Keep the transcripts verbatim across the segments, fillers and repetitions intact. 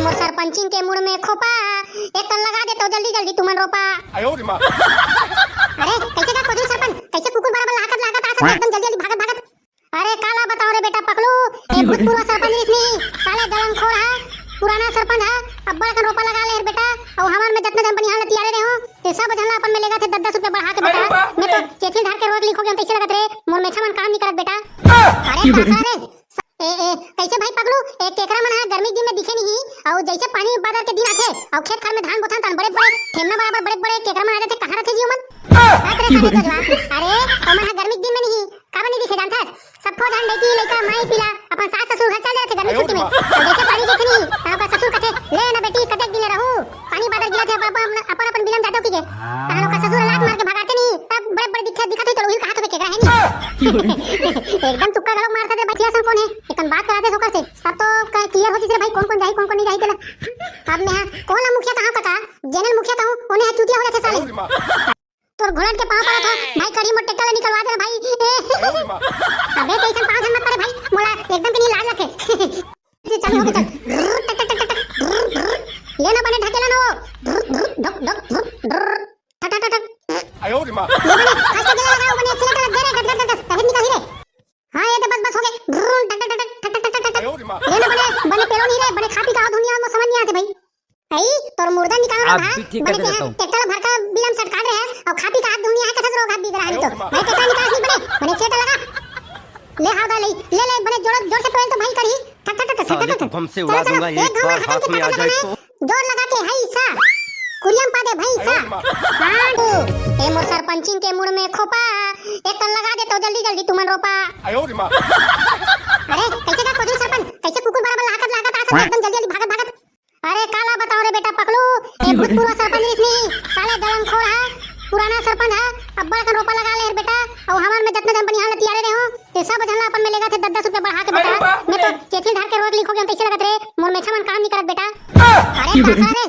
अउ सरपंचिन के मुड़ में खोपा, एक कन लगा देतो जल्दी जल्दी तुमन रोपा। अरे, कइसे का कोदरू सरपंच, कइसे कुकुर बराबर लहाकत लहाकत आत हस एकदम जल्दी जल्दी भागत भागत। अरे, काला बताओं रे बेटा पकलू, ए भूतपूर्व सरपंच रिहिस नहीं, साले दलमखोर ह, पुराना सरपंच ह, अब्बड़ कन रोपा लगा ले हे बेटा, अउ हमर में जतना जन बनिहार लतियारे रहे हो, ते सब झन ला अपन में लेगथे दस दस रुपया बढ़ा के बेटा। मैं तो केथी ल धर के रोज लिखो गया, तइसे लगत रे, मोर मेछा मन काम नहीं करत बेटा। अरे दादा रे, ए, ए, कइसे भाई पगलू, ए, केकरा मन ह गर्मी के दिन में दिखे नहीं, अउ जइसे पानी बादर के दिन आथे, अउ खेत खार में धान बोथन तन बड़े बड़े, ठेमना बराबर बड़े बड़े केकरा मन आ जाथे, कहाँ रथे जी ओमन? बात रे साले गजवा, अरे, ओमन ह गर्मी के दिन में नहीं, काबर नहीं दिखे जानथस? सब फौज हन लइकी लइका माई पीला अपन सास ससुर घर चल जाथे गर्मी छुट्टी में। अउ जइसे पानी गिरथे नहीं, तहाँ ओकर ससुर कथे, "ले ना बेटी, कतेक दिन ले रहू? पानी बादर गिरथे, अब अपन, अपन बिलम जाते हो की के?" तहाँ ओकर ससुर लात मार के भगाथे नहीं, तब बड़े बड़े दिखा, दिखा तो चलो, उही कहा तो केकरा है नहीं। एकदम तुक्का घलोक मारथे रे बचिया सन कोन है? एकन बात कराते ओकर से, तब तो क-, क्लियर होती रे भाई, कौन कौन जाही, कौन कौन नहीं जाही तेला। अब मैं हा, कौन ला मुखिया कहाँ कका, जेनल मुखिया कहूँ, ओने हा चूतिया हो जाथे साले। तोर घोड़न के पाँव पड़त हो, भाई, कड़ी मोर ट्रैक्टर ला निकलवा देना, भाई। अबे, तो ऐसा पाँव झन मत पड़े, भाई, मोला एकदम के नहीं लाज लगथे। जी, चालू हो गया, चल। टक, टक, टक, टक, ले ना बने ढकेला ना वो। धक, धक, धक, धक, ठक, ठक, ठक, ठक। ले बने, first gear लगा, वो बने accelerator लग गया रे, गट, गट, गट, गट, तभी निकल ही रे। हाँ, ये तो बस, बस हो गए। टक, टक, टक, टक, ठक, ठक, ठक, ठक। ले ना बने, बने पेलो नहीं रे, बने खा पी का आओ दुनिया में समझ नहीं आते भाई। आई, तोर मुर्दा निकाल रहा था। बने क्या, ट्रैक्टर भर का बिलम सटका रहे हैं और खा पी का हाथ दुनिया है, कसर रोग हाथ बीत रहा है तो। भाई, ट्रैक्टर निकाल नहीं बने, बने सेट लगा। ले, हाँ, ले, ले, ले, बने जोर, जोर से पेल तो भाई करी। ठक, ठक, ठक, ठक, ठक, ठक। चलो, चलो, एक घाव में हाथ में आ जाए तो। जोर लगा के, हाय सा। कुरियम पा दे भाई सा। हाँ, तू। ए मोर सरपंचिन के मुड़ में खोपा, एक कन लगा दे तो जल्दी, जल्दी तुमन रोपा। अरे, कइसे का कोदरू सरपंच, कइसे कुकुर बराबर लहाकत, लहाकत आत हस एकदम जल्दी, जल्दी भागत, भागत। अरे काला बताओ रे बेटा पकलू, ए भूतपूर्व सरपंच रिहिस नहीं, साले दलमखोर ह, पुराना सरपंच ह, अब्बड़ कन रोपा लगा ले हे बेटा, अउ हमर में जतना जन बनिहार लतियारे रहे हो, ते सब झन ला अपन में लेगथे दस दस रुपया बढ़ा के बेटा। मैं तो केथी ल धर के रोज लिखो गया, तइसे लगत रे, मोर मेछा मन काम नहीं करत बेटा। अरे दादा रे,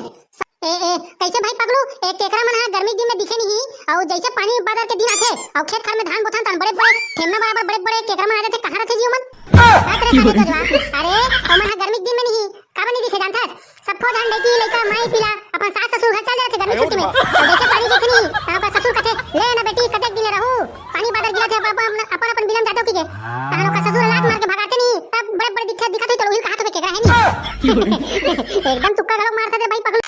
ए, ए, कइसे भाई पकलू, ए, केकरा मन ह गर्मी के दिन में दिखे नहीं, अउ जइसे पानी बादर के दिन आथे, अउ खेत खार में धान बोथन तन बड़े बड़े, ठेमना बराबर बड़े बड़े, केकरा मन आ जाथे, कहाँ रथे जी ओमन? बात रे साले गजवा, अरे, ओमन ह गर्मी के दिन में नहीं, काबर नहीं दिखे जानथस? सब फौज हन लइकी लइका माई पीला अपन सास ससुर घर चल जाथे गर्मी छुट्टी में। अउ जइसे पानी गिरथे नहीं, तहाँ ओकर ससुर कथे, "ले ना बेटी, कतेक दिन ले रहू? पानी बादर गिरथे, अब, अब, अपन, अपन बिलम जाते हो की के?" तहाँ ओकर ससुर लात मार के भगाथे नहीं, तब बड़े बड़े दिखा, दिखा तो चलो, उही कहा तो केकरा है नहीं। एकदम तुक्का घलोक मारथे रे भाई पगलू।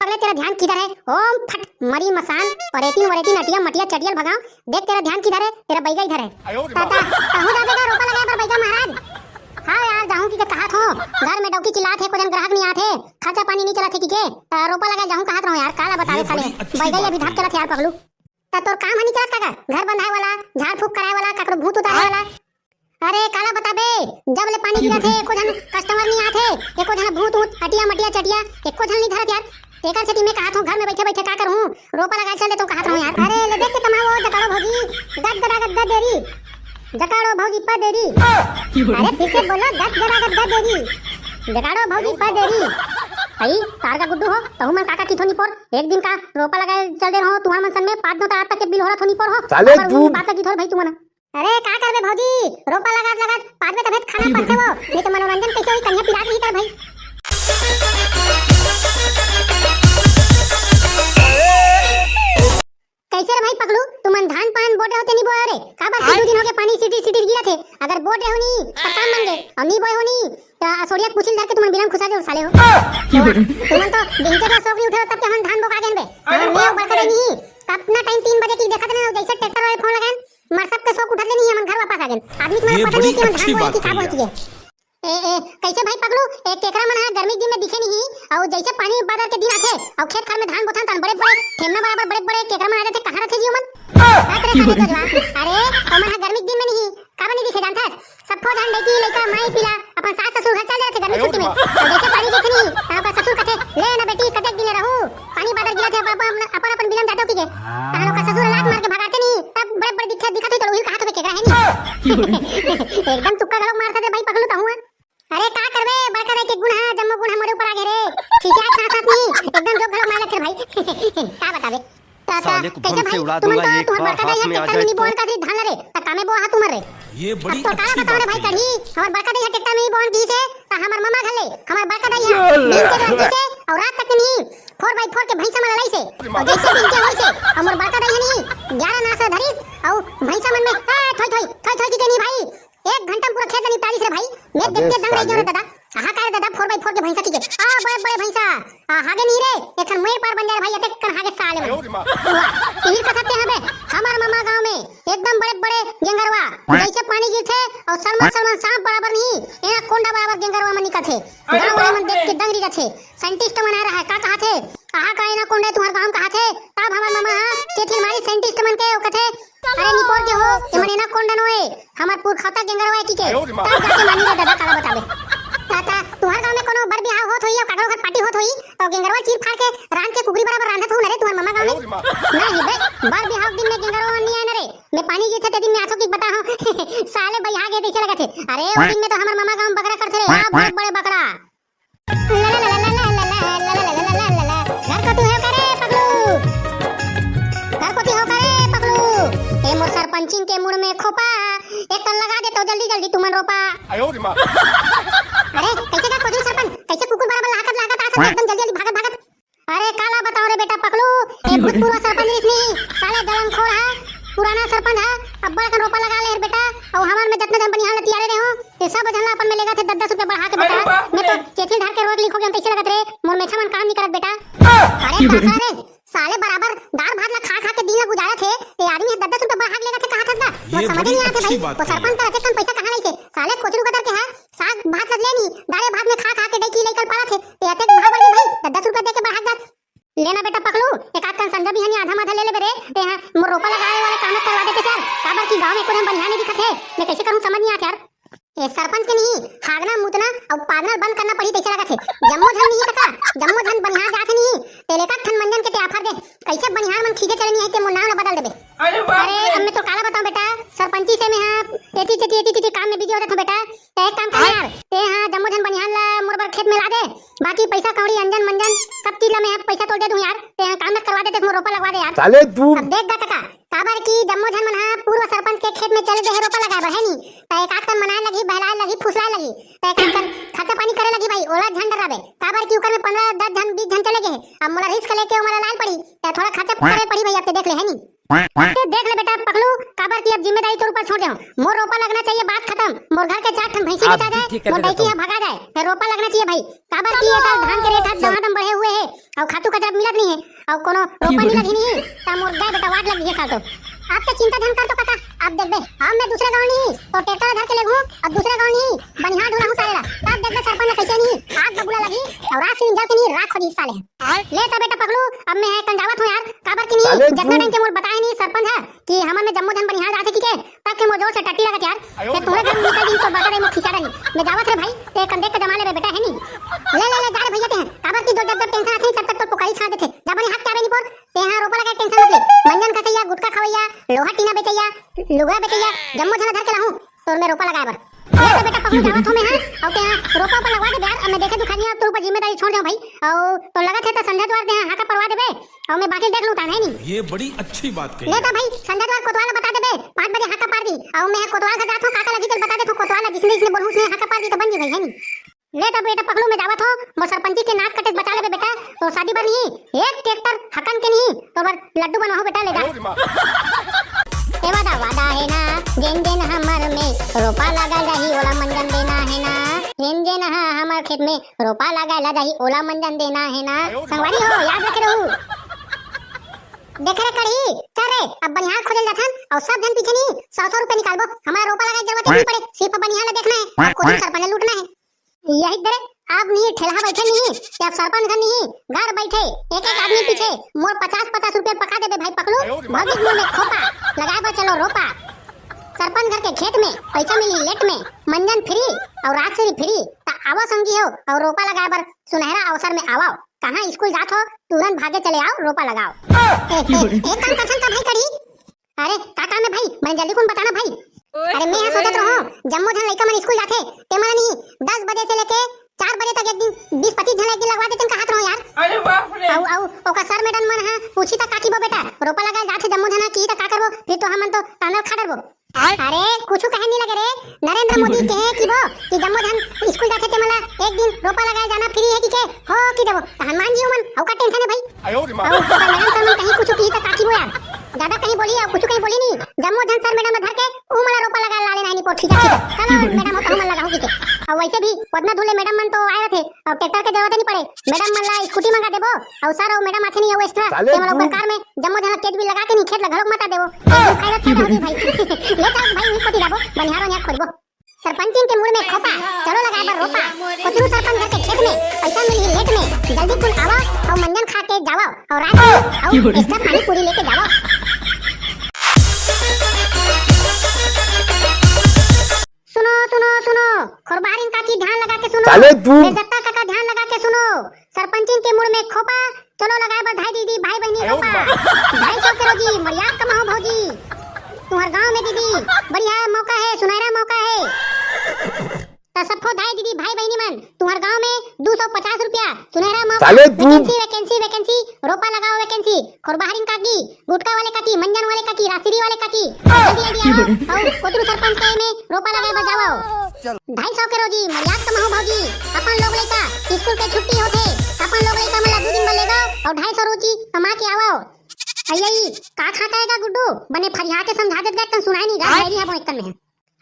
पगले, तेरा ध्यान किधर है? ओम फट मरी मसान, परेतिन वरेतिन, अटिया मटिया चटियल भगाओ। देख, तेरा ध्यान किधर है? तेरा बैगा इधर है। आयो रे बाप। ताता, कहूँ जाबे का रोपा लगाए बर बैगा महाराज? हाँ यार, जाहूँ की के कहात हो। घर में डौकी चिल्लात हे, को जन ग्राहक नहीं आत हे, खर्चा पानी नहीं चलत हे की के? ता रोपा लगाए जाहूँ कहात रहो यार, काला बतावे ये साले। बड़ी अच्छी बैगा ये बात भी धात कही चलत हे यार पगलू। ता तोर काम ह नहीं चलत का? घर बंधाए वाला, झाड़ फूक कराए वाला, काकरो भूत उतारे वाला। अरे, काला बताबे, जब ले पानी गिरत हे, एको झन customer नहीं आत हे, एको झन भूत ऊत, अटिया मटिया चटिया, एको झन नहीं धरत यार। तेकर सेती मैं कहत हूँ, घर में बैठे बैठे का करूँ, रोपा लगा चल देता हूँ कहत रहूँ यार। अरे, ले देख के कमाओ, जकाड़ो भौजी, गद गदा गद गद देरी, जकाड़ो भौजी पा देरी। अरे, फिर से बोलो, गद गदा गद गद देरी, जकाड़ो भौजी पा देरी। आई, तार का गुड्डू हो, तहु मन काका की थोनी पोर, एक दिन का रोपा लगा चल दे रहो, तुम्हार मन सन में पाँच नौ आज तक के बिल हो रहा थोनी पोर हो। साले अगर तू उन बात लगी थोर भाई तुमन। अरे का करबे भौजी, रोपा लगात लगात पादबे तभे त खाना पचथे वो, नहीं तो मनोरंजन कैसे होई, कन्या पिरात रही कर भाई। कैसे रे भाई पगलू, तुमन धान पान बोटे हो ते नहीं बोए रे? काबर कि दू दिन हो गए पानी सिटी सिटी गिरा थे, अगर बोटे हो नहीं तो काम बन गए, और नहीं बोए हो नहीं तो असोड़िया कुचिल धर के तुमन बिलम खुसा जो साले हो। तुमन तो बिहते का सोकरी उठे हो तब के हमन धान बोका गेन बे। हाँ, मैं बड़का नहीं, अपना टाइम तीन बजे की देखत नहीं, जैसे ट्रैक्टर वाले फोन लगाएन, मर सब के शौक उठत ले नहीं, हमन घर वापस आ गेन। आदमी के ये मन पता बड़ी नहीं कि हमन अच्छी धान बोए बात कि का कही बोए आप। किए। ए, ए, कैसे भाई पगलू, ए, केकरा मन ह गर्मी के दिन में दिखे नहीं, अउ जैसे पानी बादर के दिन आथे, अउ खेत खार में धान बोथन तन बड़े बड़े, ठेमना बराबर बड़े बड़े, केकरा मन आ जाथे, कहाँ रथे जी ओमन? बात रे साले गजवा। अरे, ओमन ह गर्मी के दिन में नहीं, काबर नहीं दिखे जानथस? सब फौज हन लइकी लइका माई पीला अपन सास ससुर घर चल जाथे गर्मी छुट्टी में। अउ जैसे पानी गिरथे नहीं, तहाँ ओकर ससुर कथे, "ले ना बेटी, कतेक दिन ले रहू?" पानी बादर गिरत हे, अपन, अपन, अपन बिलम जाते हो की के? तहाँ ओकर ससुर लात मार के भगाथे नहीं, तब बड़े बड़े दिखा, दिखा तो उही कहा तो केकरा है नहीं। एकदम तुक्का घलोक मारथे रे भाई पगलू तहूँ। अरे का करबे, बड़का दाई के गुण है, जम्मो गुण हमरे ऊपर आ गए रे। खिसियात साथ साथ नहीं, एकदम जोक घलोक मार लेथे भाई। का बताबे? ता, ता, साले को कैसे बम से भाई? उड़ा तुमन दूंगा तो, एक तुमन बार, बड़का दाई हाथ है, में आ ट्रैक्टर जाए में नहीं तो। बोहन का सिर्फ धान ला रे। ता कामे बोहा तुमन? रे। ये अब बड़ी तो काला अच्छी बताओ रे बात भाई कही। कढ़ी, हमर बड़का दाई ह ट्रैक्टर में ही बोन की से, त हमर ममा घले, हमर बड़का दाई ह नींद के रात से और रात तक नहीं, फोर बाई फोर के भैंसा मन लड़ाई से। और जैसे दिन के होई से, हमर बड़का दाई ह नहीं, ग्यारह नास धरिस, और भैंसा मन में, ए, थोई, थोई, थोई, थोई की के नहीं भाई, एक घंटा में पूरा खेत ल निपटा दिस रे भाई। मैं अबे देख के दंग रह गया साले। रे दादा। आहा का रे दादा, फोर बाई फोर के भैंसा की के। आ, बड़े, बड़े भैंसा। आ, हागे नहीं रे, एक ठन मुंह पार बन जाए भाई, अतेक कन हागे साले मन। वाह, तीर का सत्य हबे, हमर ममा गांव में एकदम बड़े बड़े गेंगरवा, जैसे पानी गिरथे और सलमान सलमान सांप बराबर नहीं, एनाकोंडा बराबर गेंगरवा मन निकलथे। गांव वाले मन देख के दंग रह जाथे। साइंटिस्ट मन आ रहा है, का कहा थे? कहा का एनाकोंडा तुम्हार गांव में कहा थे? तब हमर ममा हा चेठी मारी साइंटिस्ट मन के, ओ कथे, अरे निपोर के हो, एमन एनाकोंडा नोए, हमर पुरखौता गेंगरवा है की के। तब जाके मानी रे दादा, काला बताबे। ता, ता, तुम्हार गांव में कोनो बर बिहाव होत होई, और काकरो घर पार्टी होत होई, तो गेंगरवा चीर फाड़ के रांध के कुकरी बराबर रांधत हो न रे, तुम्हार ममा गांव में। नहीं बे, बर बिहाव के दिन में गेंगरवा नहीं आए न रे। मैं पानी गिरथे ते दिन में आथो की बताओ। साले बइहा गे जैसे लगत हे। अरे, ओ दिन में तो हमर ममा गांव में बकरा करथे रे, आ बहुत बड़े बकरा। घर को तू है करे पगलू, घर को तू हो करे पगलू। ए मोर सरपंचिन के मुड़ में खोपा, एक कन लगा दे तो जल्दी जल्दी तुमन रोपा। अरे, कैसे का खोजू सरपंच, कैसे कुकुर बराबर लाहकत लाहकत आ सकता एकदम जल्दी जल्दी भागत भागत। अरे काला बताओ रे बेटा पकलू, ए भूतपूर्व सरपंच रिस नी, साले जलनखोर है, पुराना सरपंच है, अब्बड़ कन रोपा लगा ले हर बेटा, अउ हमर में जतना जन बनिहार लतियारे रहे हो, ते सब झन ला अपन में लेगा थे दस दस रुपया बढ़ा के बेटा। अरे बाप रे। मैं तो चेथिल धर के रोज लिखो के तैसे लगत रे, मोर मेछा मन काम नहीं करत बेटा। अरे दासा रे, साले बराबर दार भात ला खा खा के दिन ला गुजारत हे, ते आदमी ह दस दस रुपया बढ़ा के लेगा थे कहा था ना? मोर ये समझ बड़ी नहीं आते अच्छी भाई, बात वो कही सरपंच है। का अतेक कन पैसा कहाँ लाइसे? साले कोचरू कतर के है, साग भात ला ले नी, दारे भात में खा खा के डैकी लइका पालत हे, ते अतेक भाव बढ़ गई भाई, दस दस रुपया दे के बढ़ा के जात। लेना बेटा पकलू, एक आध कन संजा बिहनिया आधा माधा ले लेबे रे, ते हा मोर रोपा लगाए वाले काम करवा देते सर, काबर की गांव में एको झन बनिहार नहीं दिखत हे, मैं कैसे करूं समझ नहीं आत यार। ए सरपंच के नहीं, हागना मुतना अउ पादना बंद करना पड़ी तैसे लगत हे। जम्मो झन नहीं तका, जम्मो झन बनिहार जात हे नहीं, ते लेका ठन मंजन के ते आफर दे, कैसे बनिहार मन खींचे चले नहीं है ते मोर नाम ला बदल देबे। अरे बाप अरे रे। अब मैं तो काला बताऊं बेटा, सरपंची से मैं हा एती चेती एती चेती काम में बिजी हो जाता हूं बेटा। ते एक काम कर यार, ते हा जम्मो झन बनिहार ला मोर बर खेत में ला दे, बाकी पैसा कौड़ी अंजन मंजन सब चीज ला मैं हा पैसा तोल दे दूं यार। ते हा काम में करवा दे, ते मोर रोपा लगवा दे यार। साले तू अब देख गा कका, काबर की जम्मो झन मन हा पूर्व सरपंच के खेत में चले गए हे रोपा लगाए बर, है नी? त एक आध कन मनाए लगी, बहलाए लगी, फुसलाए लगी, त एक आध कन खर्चा पानी करे लगी भाई, ओला झन डराबे, काबर की उकर में पंद्रह दस झन बीस झन चले गए हे। अब मोला रिस्क लेके ओमन ला लाए ल पड़ी, त थोड़ा खर्चा करे पड़ी भाई, अब ते देख ले, है नी? ते देख ले बेटा पकलू, काबर की अब जिम्मेदारी तोर ऊपर छोड़ दे हूं। मोर रोपा लगना चाहिए, बात खत्म। मोर घर के चार ठन भैंसी बेचा जाए, मोर डैकी हा भगा जाए, फिर रोपा लगना चाहिए भाई। काबर की ये साल धान के रेट हा दमादम बढ़े हुए हे, अउ खातू कचरा मिलत नहीं है, अउ कोनो रोपा मिलत ही नहीं, ता मोर गाय बेटा वाट लग गई है साल तो। आप तो चिंता धन कर तो कका, आप देखबे, हम मैं दूसरे गांव नहीं, तो ट्रैक्टर धर के लेगहूं, अउ दूसरे गांव नहीं, बनिहार ढूंढहूं साले ला, तब देखबे सरपंच ला कैसे नहीं, आग बबूला लगी, अउ रात से जल के नहीं, राख हो जी साले। ले ता बेटा पकलू, अब मैं है कन जावत हूं यार, काबर की नहीं, साले जितना तू टाइम के मोर बताए नहीं सरपंच है, कि हमन में जम्मो झन बनिहार जाथे की के, तब के मोर जोर से टट्टी लगत यार। ते तुम्हरे घर में निकल दिन तो बता दे, मोर खिसा डरी। मैं जावत रे भाई, ते कन देख के जमा लेबे बेटा, है नी? ले, ले, ले, जा रे भैया ते हैं। काबर की जो जब जब टेंशन आथे, तब तक तो पुकारी छा देथे। जा बने हाथ के आवे नी पोर, ते हां रोपा लगा टेंशन मत ले। मंजन खसैया, गुटखा खवैया, लोहा टीना बेचैया, लुगरा बेचैया, जम्मो झन धर के लाहूं, तोर में रोपा लगाए बर। ले तो बेटा पकलू जावत हो मैं हां, अउ ते हां रोपा पर लगवा दे यार, अब मैं देखे दुखानिया तोर ऊपर जिम्मेदारी छोड़ देहूं भाई। अउ तो लगत हे त संझा द्वार ते हां हाका परवा देबे। अउ मैं बाकी देख लूं तान, है नी? ये बड़ी अच्छी बात कही। ले तो भाई, संझा द्वार कोतवाल ला बता देबे, पाँच बजे हाका पार दी। अउ मैं कोतवाल घर जात हूं, काका लगी चल बता देथूं, कोतवाल ला जिसने जिसने बोलहूं उसने हाका पार दी तो बन जी भाई, है नी? ले तो बेटा पकलू मैं जावत हूं, मोर सरपंची के नाक कटे बचा लेबे बेटा, तो शादी बर नहीं, एक ट्रैक्टर हकन के नहीं, तो बर लड्डू बनवाहूं बेटा, ले जा। ए वादा, वादा है ना, जेन जेन हमर में रोपा लागल रही, ओला मंजन देना है ना, जेन जेन हा हमर खेत में रोपा लागल रही, ओला मंजन देना है ना, संगवारी हो, याद रखे रहू। देख रे कढ़ी, चल रे, अब बनिहार खोजल जाथन, अउ सब झन पीछे नहीं, सौ सौ रुपए निकालबो। हमारा रोपा लगाए के जरूरत नहीं पड़े, सिर्फ बनिहार ला देखना है, अउ खुद ही सरपंच ला लूटना है। यही दरे, अब नहीं ठेलहा बैठे नहीं, अब सरपंच घर नहीं, घर बैठे, एक एक आदमी पीछे, मोर पचास पचास रुपए पका देबे भाई पकलू, भौजी मोर में खोपा, लगाए बर चलो रोपा। सरपंच घर के खेत में, पैसा मिली लेट में, मंजन फ्री, अउ राजश्री फ्री, त आवो संगी हो, अउ रोपा लगाए बर सुनहरा अवसर में आवो। कहाँ स्कूल जात हो, तुरंत भागे चले आओ, रोपा लगाओ। ए, ए, एक काम करथन का भाई कढ़ी? अरे, का काम है भाई? मैंने जल्दी कौन बताना भाई? अरे, मैं यहाँ सोचत रहो, जम्मो झन लइका मन स्कूल जाथे, ते मन नहीं, दस बजे से लेके चार बजे तक एक दिन, बीस पच्चीस झन एक दिन लगवा देते, कहात रहो यार। अरे बाप रे। अउ, अउ, ओकर सर मैडम मन है, पूछी त का की बो बेटा, रोपा लगा जाथे जम्मो झन की त का करबो, फिर तो हमन तो तांदल खा डरबो। अरे, कुछु कहे नहीं लगे रे। नरेंद्र मोदी कहे कि वो, कि जम्मो झन स्कूल जाथे ते मन ला एक दिन रोपा लगाए जाना फ्री है कि के? हो कि देबो, त हनुमान जी उमन, अउ का टेंशन है भाई? अउ पर मैडम सर मन कहीं कुछु की त काकी वो यार, ज्यादा कहीं बोली अउ कुछु कहीं बोली नहीं। जम्मो झन सर मैडम धर के उ मन ला रोपा लगा लाले नहीं, नहीं पोट खींचा खींचा। चलो मैडम हो, कहूँ मन लगाऊँ कि के। अउ वैसे भी उतना दूर ले मैडम मन तो आए रथे, अउ ट्रैक्टर के जरूरत नहीं पड़े। मैडम मन ला स्कूटी मंगा देबो, अउ सर अउ मैडम आथे नहीं, अउ एक्स्ट्रा साले ते मन ला ऊपर तू कार में जम्मो झन ला केच भी लगा के नहीं खेत ला घलोक मता देबो। एकदम फायदा फायदा होही भाई। ले चल भाई, उही कोती जाबो, बनिहार वनिहार खोजबो। सरपंचिन के मुड़ में खोपा, चलो लगाए बर रोपा। कोतरू सरपंच घर के खेत में, पैसा मिलही लेट में। जल्दी कुल आवा अउ मंजन खा के जावा, अउ रात में अउ एक्स्ट्रा पानी पूरी लेके जावा। सुनो सुनो सुनो, खोरबारिन काकी ध्यान लगा के सुनो। साले तू। बेजत्ता काका ध्यान लगा के सुनो। सरपंचिन के मुड़ में खोपा, चलो लगाए बर धाई दीदी भाई बहनी रोपा। ढाई सौ के रोजी मरियाद कमाओ भौजी, तुम्हार गांव में दीदी बढ़िया मौका है, सुनहरा मौका है। त सबको धाई दीदी भाई बहनी मन, तुम्हार गांव में दो सौ पचास रुपया सुनहरा मौका। साले तू। वैकेंसी वैकेंसी वैकेंसी, रोपा लगाओ वैकेंसी। खोरबाहरिन काकी, गुटका वाले काकी, मंजन वाले काकी, रासिरी वाले काकी, जल्दी जल्दी आओ। अउ कोतरू सरपंच के में रोपा लगाए बर जाओ। ढाई सौ के रोजी मरियाद कमाओ भौजी, अपन लोग लइका स्कूल के छुट्टी होथे, अपन लोग लइका मन ला दू दिन बर ले जाओ अउ ढाई सौ रोजी कमा के आवो। अई अई, का खा के आएगा गुड्डू? बने फरिया के समझा देत गा, तन सुनाई नहीं गा, अरे। डायरी है वो एक तन में।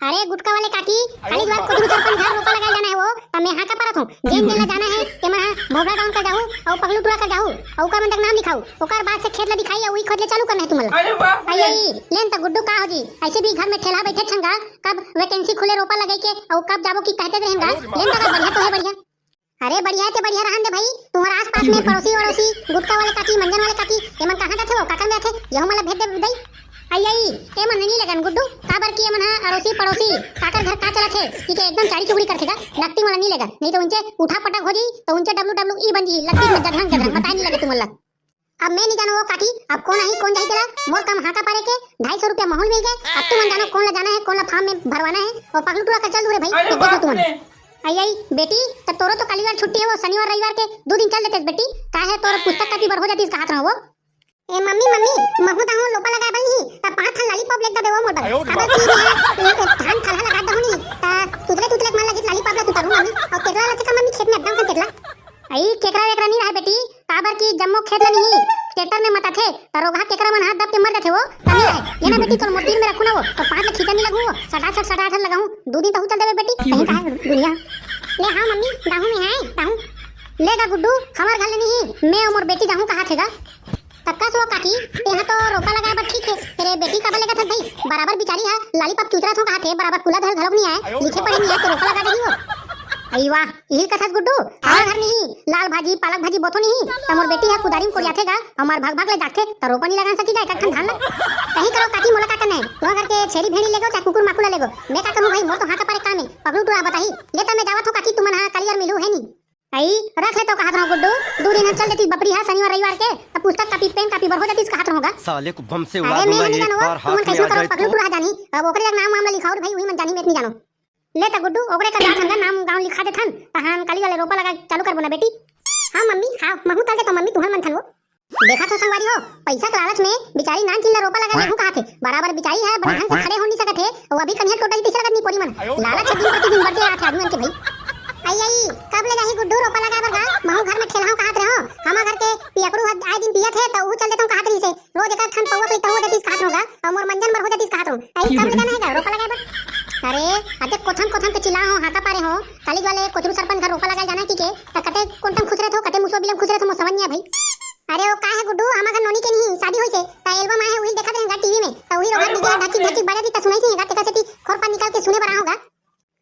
अरे गुटका वाले काकी, खाली द्वार कोतरू सरपंच घर रोपा लगाए जाना है वो, त मैं हाँ का परत हूँ। जेन जेन ला जाना है, ते मन हा भोबरा डाउन कर जाहू, अउ पगलू टूरा कर जाहू, अउ ओकर मन तक नाम लिखाऊ, ओकर बाद से खेत ला दिखाई, अउ उही खोद ले चालू करना है तुमन ला। अरे बाप रे। अई अई, लेन त गुड्डू का हो जी, ऐसे भी घर में ठेला बैठे छन गा, कब वैकेंसी खुले रोपा लगाई के, अउ कब जाबो की कहते रहेन गा, लेन त का बढ़िया तो है बढ़िया। अरे बढ़िया ते बढ़िया रहन दे भाई, तुम्हार आसपास में पड़ोसी वड़ोसी, गुटका वाले काकी, मंजन वाले काकी, एमन कहाँ जाथे वो, काकर में आथे, यहू मन ला भेज दे दई। अई अई, एमन नहीं लगन गुड्डू, काबर कि एमन हा अड़ोसी पड़ोसी, काकर घर का चलत हे, कि के एकदम चारी चुगड़ी करथे गा, नकटी मन नहीं लगन, नहीं तो उनचे उठा पटक हो जी, तो उनचे डब्ल्यू डब्ल्यू ई बन जी, लत्ती में जधरन जधरन, बताए नहीं लगे तुमन ला। अब मैं नहीं जानों वो काकी, अब कौन आही, कौन जाही तेला, मोर काम हाका पारे के, ढाई सौ रुपया माहौल मिल गए। अब तुमन जानो कौन ला जाना है, कौन ला फार्म में भरवाना है, अउ पगलू टूरा कर चल दू रे भाई, अरे देख लो बाप तुमन। रे। अई अई, बेटी, त तोरो तो काली वार छुट्टी है, वो शनिवार रविवार के दू दिन चल देते बेटी, काहे तोर पुस्तक कापी बर हो जातीस कहत रहो वो। ए मम्मी, मम्मी, महू दाहू लोपा लगाए बर नहीं, त पाँच ठन लॉलीपॉप लेके दे वो मोर बर। अयो रे बाप। काबर कि मैं धान थलहा लगा दहू नहीं, त तुतले तुतले मन लगी लॉलीपॉप ला तुतरू मम्मी, अउ केकरा ला थे का मम्मी खेत में एकदम कन केकरा। अई केकरा वेकरा नहीं रहा बेटी, काबर कि जम्मो खेत ल नहीं, ट्रैक्टर में मताथे, त रोगहा केकरा मन हाथ दब के मर जाथे वो, त नहीं रहे। ये ना बेटी, तोर मोतीर में रखू ना वो, त पाँच ल खींचा नहीं लगू वो, सटासट सटासट लगाऊं, दू दिन तहू चल देबे बेटी, कहीं कहा दुनिया। ले हाँ मम्मी, दाहू में है, दाहू। ले गा गुड्डू, हमर घर ले नहीं, मैं अउ मोर बेटी जाहूं कहा थे गा। तक्का सो काकी, तेहा तो रोपा लगाए बर ठीक है, तेरे बेटी काबर लेगत हस भाई, बराबर बिचारी हा, लॉलीपॉप चुचरा सो कहा थे, बराबर कुला धर घलोक नहीं आए, लिखे पढ़े नहीं आए, तो रोपा लगा देही वो। अई वाह, इही कथस गुड्डू, हमर घर नहीं, लाल भाजी, पालक भाजी बोथो नहीं, त मोर बेटी हा कुदारी में कोड़ियाथे गा, हमर भाग भाग ले जाथे, त रोपा नहीं लगा सकी जाए, कठन धान ला। कहीं करो काकी मोला का करना है, तुमर घर के छेरी भेड़ी लेगो, चाहे कुकुर माकुला लेगो, मैं का करूँ भाई, मोर तो हाथ पारे काम है, पगलू टूरा बताही, ले त मैं जावत हूँ काकी, तुमन हा काली वार मिलू है नहीं। अई, रख ले तो कहत रहो गुड्डू, दू दिन हम चल देती बपरी हा शनिवार रविवार के, त पुस्तक कापी पेन कापी बर हो जातीस कहत रहो गा। साले को बम से उड़ा अरे मैं दूंगा नहीं एक जानों वो, बार, हाथ तुमन में कैसे आ करो जाए पगलू तो। टूरा जानी, अब ओकरे एक नाम वाम ला लिखाओ रे भाई, उही मन जानी, मैं नहीं जानों। ले त गुड्डू, ओकरे कर जात हन गा, नाम गाँव लिखा देथन, त हम काली वाले रोपा लगा चालू करबो ना बेटी। हाँ मम्मी, हाँ, महू तल दे तो मम्मी, तुहन मन थन वो। देखा थो संगवारी हो, पैसा के लालच में बिचारी नान चिन ला रोपा लगा लेहूं कहा थे, बराबर बिचारी है, बड़े ढंग से खड़े हो नहीं सकत हे, वो अभी कन्हैया टोटा जी तीसरा आदमी पोरी मन। लालच है दिन प्रतिदिन बढ़ते आथे आदमी मन के भाई। अई अई, कब ले जाही गुड्डू रोपा लगा बर गा? महू घर में ठेलहाऊं कहत रहो, हमा घर के पियकरू ह आए दिन पियत हे, त ऊ चल देतों कहत रहिसे, रोज एक ठन पौवा पी तहू देतीस कहत रहो गा, अउ मोर मंजन बर हो जातीस कहत रहो। अई कब ले जाना है गा रोपा लगाए बर? अरे, अते कोथम कोथम के चिल्ला हो, हाका पारे हो, काली वाले कोचरू सरपंच घर रोपा लगाए जाना है कि के, त कते कोन टाइम खुश रहत हो, कते मुसो बिलम खुश रहत हो, मोर समझ नहीं आए भाई। अरे वो का है गुड्डू, हमा घर नोनी के नहीं शादी होइसे, त एल्बम आए है, उही देखत रहेंगा टीवी में, त उही रोगा डीजे ढाकी ढाकी बजा दी, त सुनाई सी गा, तेकर सेती खोर पर निकल के सुने बर आहूं गा।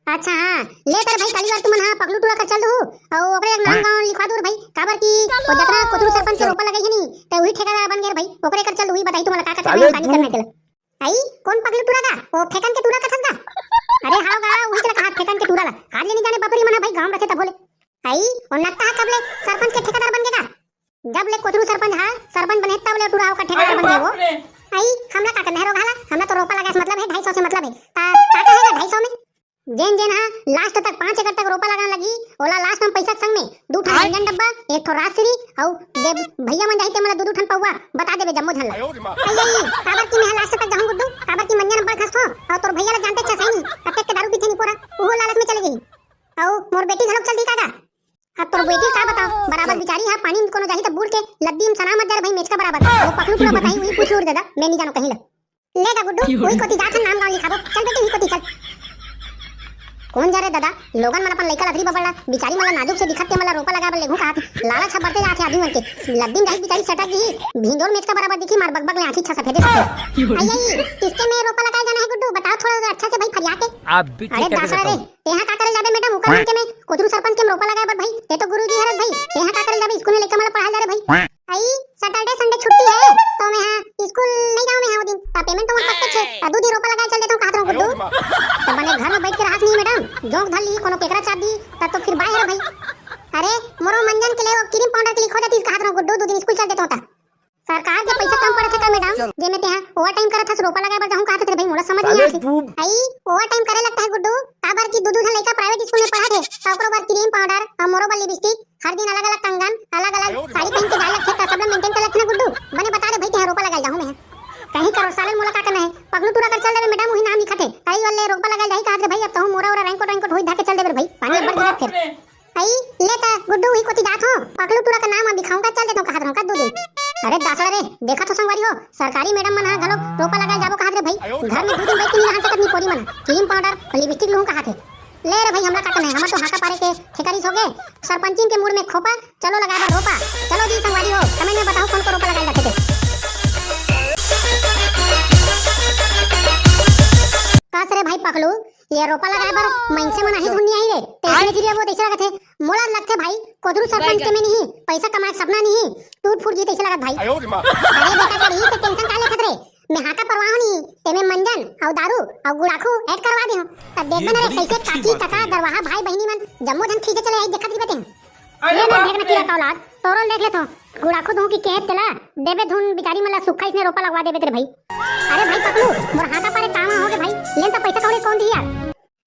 अच्छा हाँ, ले तर भाई काली वार तुमन हा पगलू टूरा कर चल दू, अउ ओकरे एक नाम गाँव लिखवा दू रे भाई, काबर की वो जतना कोचरू सरपंच के रोपा लगे है नी, त उही ठेकेदार बन गए रे भाई, ओकरे कर चल दू, उही बताही तुमन ला का का करना है, का नहीं करना है तेला। आई, कौन पगलू टूरा गा? वो फेकन के टूरा कथस गा? अरे हाव गा, उही ला कहा फेकन के टूरा ला। आज ले नहीं जाने बपरी मन हा भाई गाँव में रथे तब बोले। आई, वो नत्ता हा कब ले सरपंच के ठेकेदार बन गे गा? जब ले कोचरू सरपंच हा सरपंच बने तब ले टूरा ओकर ठेकेदार बन गे वो। आई, हमला का करना है रोगहा ला? हमला तो रोपा लगा से मतलब है, ढाई सौ से मतलब है। ता का कहेगा ढाई सौ में? जेन जेन हा लास्ट तक पाँच एकड़ तक रोपा लगान लगी, ओला लास्ट में पैसा के संग में दू ठन मंजन डब्बा, एक ठो राजश्री, अउ दे भैया मन जाही ते मन ला दू दू ठन पौवा, बता देबे जम्मो झन ला। अई, अई, काबर कि मैं लास्ट तक जाहूं गुड्डू, काबर कि मंजन अब्बड़ खसथों, अउ तोर भैया ला जानते छस नहीं, कतेक के दारू पीथे निपोरा, उहो लालच में चले गई। अउ मोर बेटी घलोक चल दी काका। अब तोर बेटी का बताओ, बराबर बिचारी हा पानी में कोनो जाही त बूड़ के लद्दी में सना मत जा रे भाई, मेचका बराबर। वो पकलू टूरा बताही, वही पूछ लूर दादा, मैं नहीं जानो कहीं ला। ले गा गुड्डू, वही कोती जाथन, नाम गांव लिखाबो। चल बेटी, वही कोती चल। कौन जा रे दादा, लोगन मन अपन लइका लथरी बबड़ ला, बिचारी मन ला नाजुक से दिखत ते मन ला रोपा लगाए बर लेगहूं काहत, लालच हा बढ़ते जाथे आदमी मन के। लद्दी में जाही बिचारी सटक गई, भिंजोर मेचका बराबर दिखी, मार बकबक ले आंखी छा सफेदे सफेद। आई, आई, किसके में रोपा लगाए जाना है गुड्डू, बताओ थोड़ा अच्छा से भाई फरिया के। आप भी अरे ठीक कर दासड़ा रे, देता हूँ। तेहा का करे जाबे मैडम, उकर मन के में कोचरू सरपंच के में रोपा लगाए बर भाई, ते तो गुरुजी हरस भाई, तेहा का करे जाबे, स्कूल में लइका मन ला पढ़ाए जा रे भाई। आई, सैटरडे संडे छुट्टी है, तो मैं हा स्कूल नहीं जाऊं मैं हा वो दिन, ता पेमेंट तो मोर पक्का छे, ता दू दिन रोपा लगाए चल देता हूँ, कहा था गुड्डू। तो बने घर में बैठ के रहत नहीं मैडम, जोंक धर ली, कोनो केकरा चाबी, तब तो फिर बाय है भाई। अरे, मोरो मंजन के लिए वो क्रीम पाउडर के लिखो जाती, कहा था गुड्डू, दू दिन स्कूल चल देता हूँ ता। सरकार के पैसा कम पड़त हे का मैडम, जेमे तेहा ओवर टाइम करत हस, रोपा लगाए बर जाहूं काहत हे भाई, मोला समझ नहीं आत हे। आई, ओवर टाइम करे लगता है गुड्डू, काबर कि दू दू झन लइका प्राइवेट स्कूल में पढ़त हे, त ओकरो बर क्रीम पाउडर अउ मोरो बर लिपस्टिक, हर दिन अलग-अलग कंगन, अलग-अलग साड़ी पहन के जाए लगथे, त सब ला मेंटेन करे लगथे ना गुड्डू। बने बता दे भाई, तेहा रोपा लगाए जाहूं मैं। कहीं करो सालन, मोला का करना है, पगलू टूरा कर चल देबे मैडम, वही नाम लिखत हे। कई वाले रोपा लगाए जाही काहत रे भाई, अब तो हूं मोरा ओरा रेनकोट वेनकोट होई धा के चल देबे रे भाई, पानी अब्बड़ गिरत फिर। अई, ले त गुड्डू उही कोती जात हों, पकलू टूरा के नाम अब लिखाऊंगा, चल देता हूँ कहा तुमका दू दिन। अरे दासड़ा रे, देखा तो संगवारी हो, सरकारी मैडम मन हा घलो रोपा लगाए जाबो कहात रे भाई, घर में दू दिन बैठ के नहीं रह सकत निपोरी मन, क्रीम पाउडर और लिपस्टिक लूहूं कहात हे। ले रे भाई, हमला काटन है, हमर तो हाका पारे के ठेकारिस हो गए, सरपंचिन के मुड़ में खोपा, चलो लगाए बर रोपा। चलो जी संगवारी हो, कमेंट में बताओ कौन को रोपा लगाए जाथे ते। कस रे भाई पकलू, ये रोपा लगाए बर मइनसे मन आही धुन नहीं आई रे, ते इसने जिरिया वो तैसे लगत हे। मोला लगथे भाई, कोदरू सरपंच के में नहीं, पैसा कमाए के सपना नहीं, टूट फूट जी तैसे लगत भाई। अरे बेटा करी, ते टेंशन का लेथत रे? मैं हाका परवाह नहीं, ते में मंजन, अउ दारू, अउ गुड़ाखू ऐड करवा दे हूँ। तब देख बना रे, कैसे काकी, काका, दरवाहा, भाई, बहिनी मन, जम्मो झन खींचे चले आई, देखत रहिबे ते। अरे ले ना, बाप देख ना, रे। कीड़ा का औलाद, तोरो ल देख लेथो। गुड़ाखू दूं कि केहेत तेला, देबे धुन बिचारी मन ला सुक्खा इसने रोपा लगवा देबे तेरे भाई। अरे भाई पकलू, मोर हाथा पारे काम हो गे भाई, लेन त पैसा कौड़ी कौन दी यार?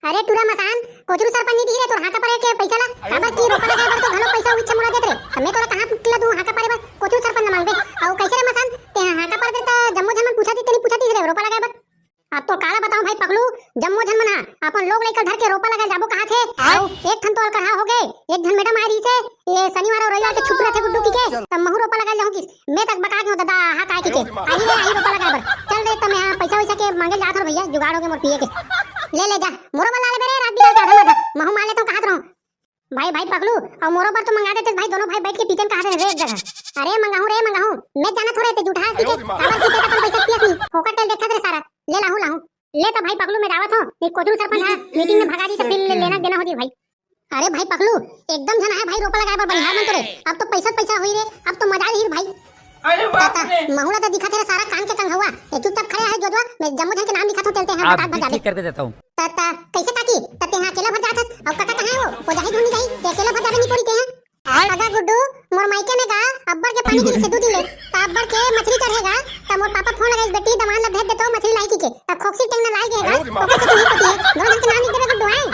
अरे टूरा मसान, कोचरू सरपंच नहीं दी रे तोर हाथा पारे के पैसा ला, काबर की रोपा लगाए बर तो घलो पैसा उइच्छा मुड़ा देत रे। त मैं तोला कहां ला दूं हाथा पारे बर, कोचरू सरपंच ला मांगबे। अउ कैसे रे मसान, ते हाथा पारे दे त जम्मो झन मन पूछा दी, ते नहीं पूछा दी रे रोपा लगाए बर। अब तो काला बताऊं भाई पकलू, जम्मो झन मन हा अपन लोग लइका धर के रोपा लगाए जाबो कहाथे। आय। अउ एक ठन तो अलकरहा हो गए, एक झन मैडम आए रहिसे, ये शनिवार अउ रविवार के छुट्टी रहथे गुड्डू की के, तब महू रोपा लगाए जाहूं किस। मैं तक बका के हूं दादा, हा काय की के। अरे वाह। आही रे, आही रोपा लगाए बर। चल रे, त मैं हा पैसा वैसा के मांगे जात हूं भैया, जुगाड़ हो गए मोर पिए के। ले, ले जा, मोरो बर ला लेबे रे, रात बिरात आधा माधा, महू मार लेता हूं कहात रहूं। भाई, भाई पकलू, अउ मोरो बर तो मंगा देते भाई, दोनों भाई बैठ के पीते कहात रहे एक जगह। अरे मंगाहूं रे, मंगाहूं। मैं जाना थोड़े ते जूठा हंस के, काबर की ते अपन पैसा पियस नहीं, फोकट तेल देखत रे सारा। ले लाहूं, लाहूं। ले त भाई पकलू, मैं जावत हूं, ये कोचरू सरपंच हा मीटिंग में भगा दी त फिर लेना देना हो जी भाई। अरे भाई पकलू, एकदम झन आहे भाई रोपा लगाए बर बनिहार मन तो रे। अब तो पैसा पैसा होई रे, अब तो मजा ही भाई। अरे बाप रे। महू ला त दिखत हे रे सारा कान के कंघवा। ये चुपचाप खड़े आहे जोजवा, मैं जम्मो झन के नाम लिखत हूं, चलते हैं आप बतात भी भर जाबे। ठीक करके देता हूँ। त, त, कैसे काकी? त तेहा अकेला भर जात हस? अउ काका कहां हे वो? वो जाही धुन नहीं जाही, ते अकेला भर जाबे निपोरी तेहा। आय। अगा गुड्डू, मोर मायके में गा, अब्बड़ के पानी गिरिसे दू दिन ले। त अब्बड़ के मछली चढ़ेगा, त मोर पापा फोन लगाइस, "बेटी, दमान ला भेज दे तो मछली लाई की के।" त खोक्सी टेंगना लाई गेगा, आयो रे माँ। ओकर से तू नहीं पतिए। दोनों झन के नाम लिख देबे गुड्डू, आय।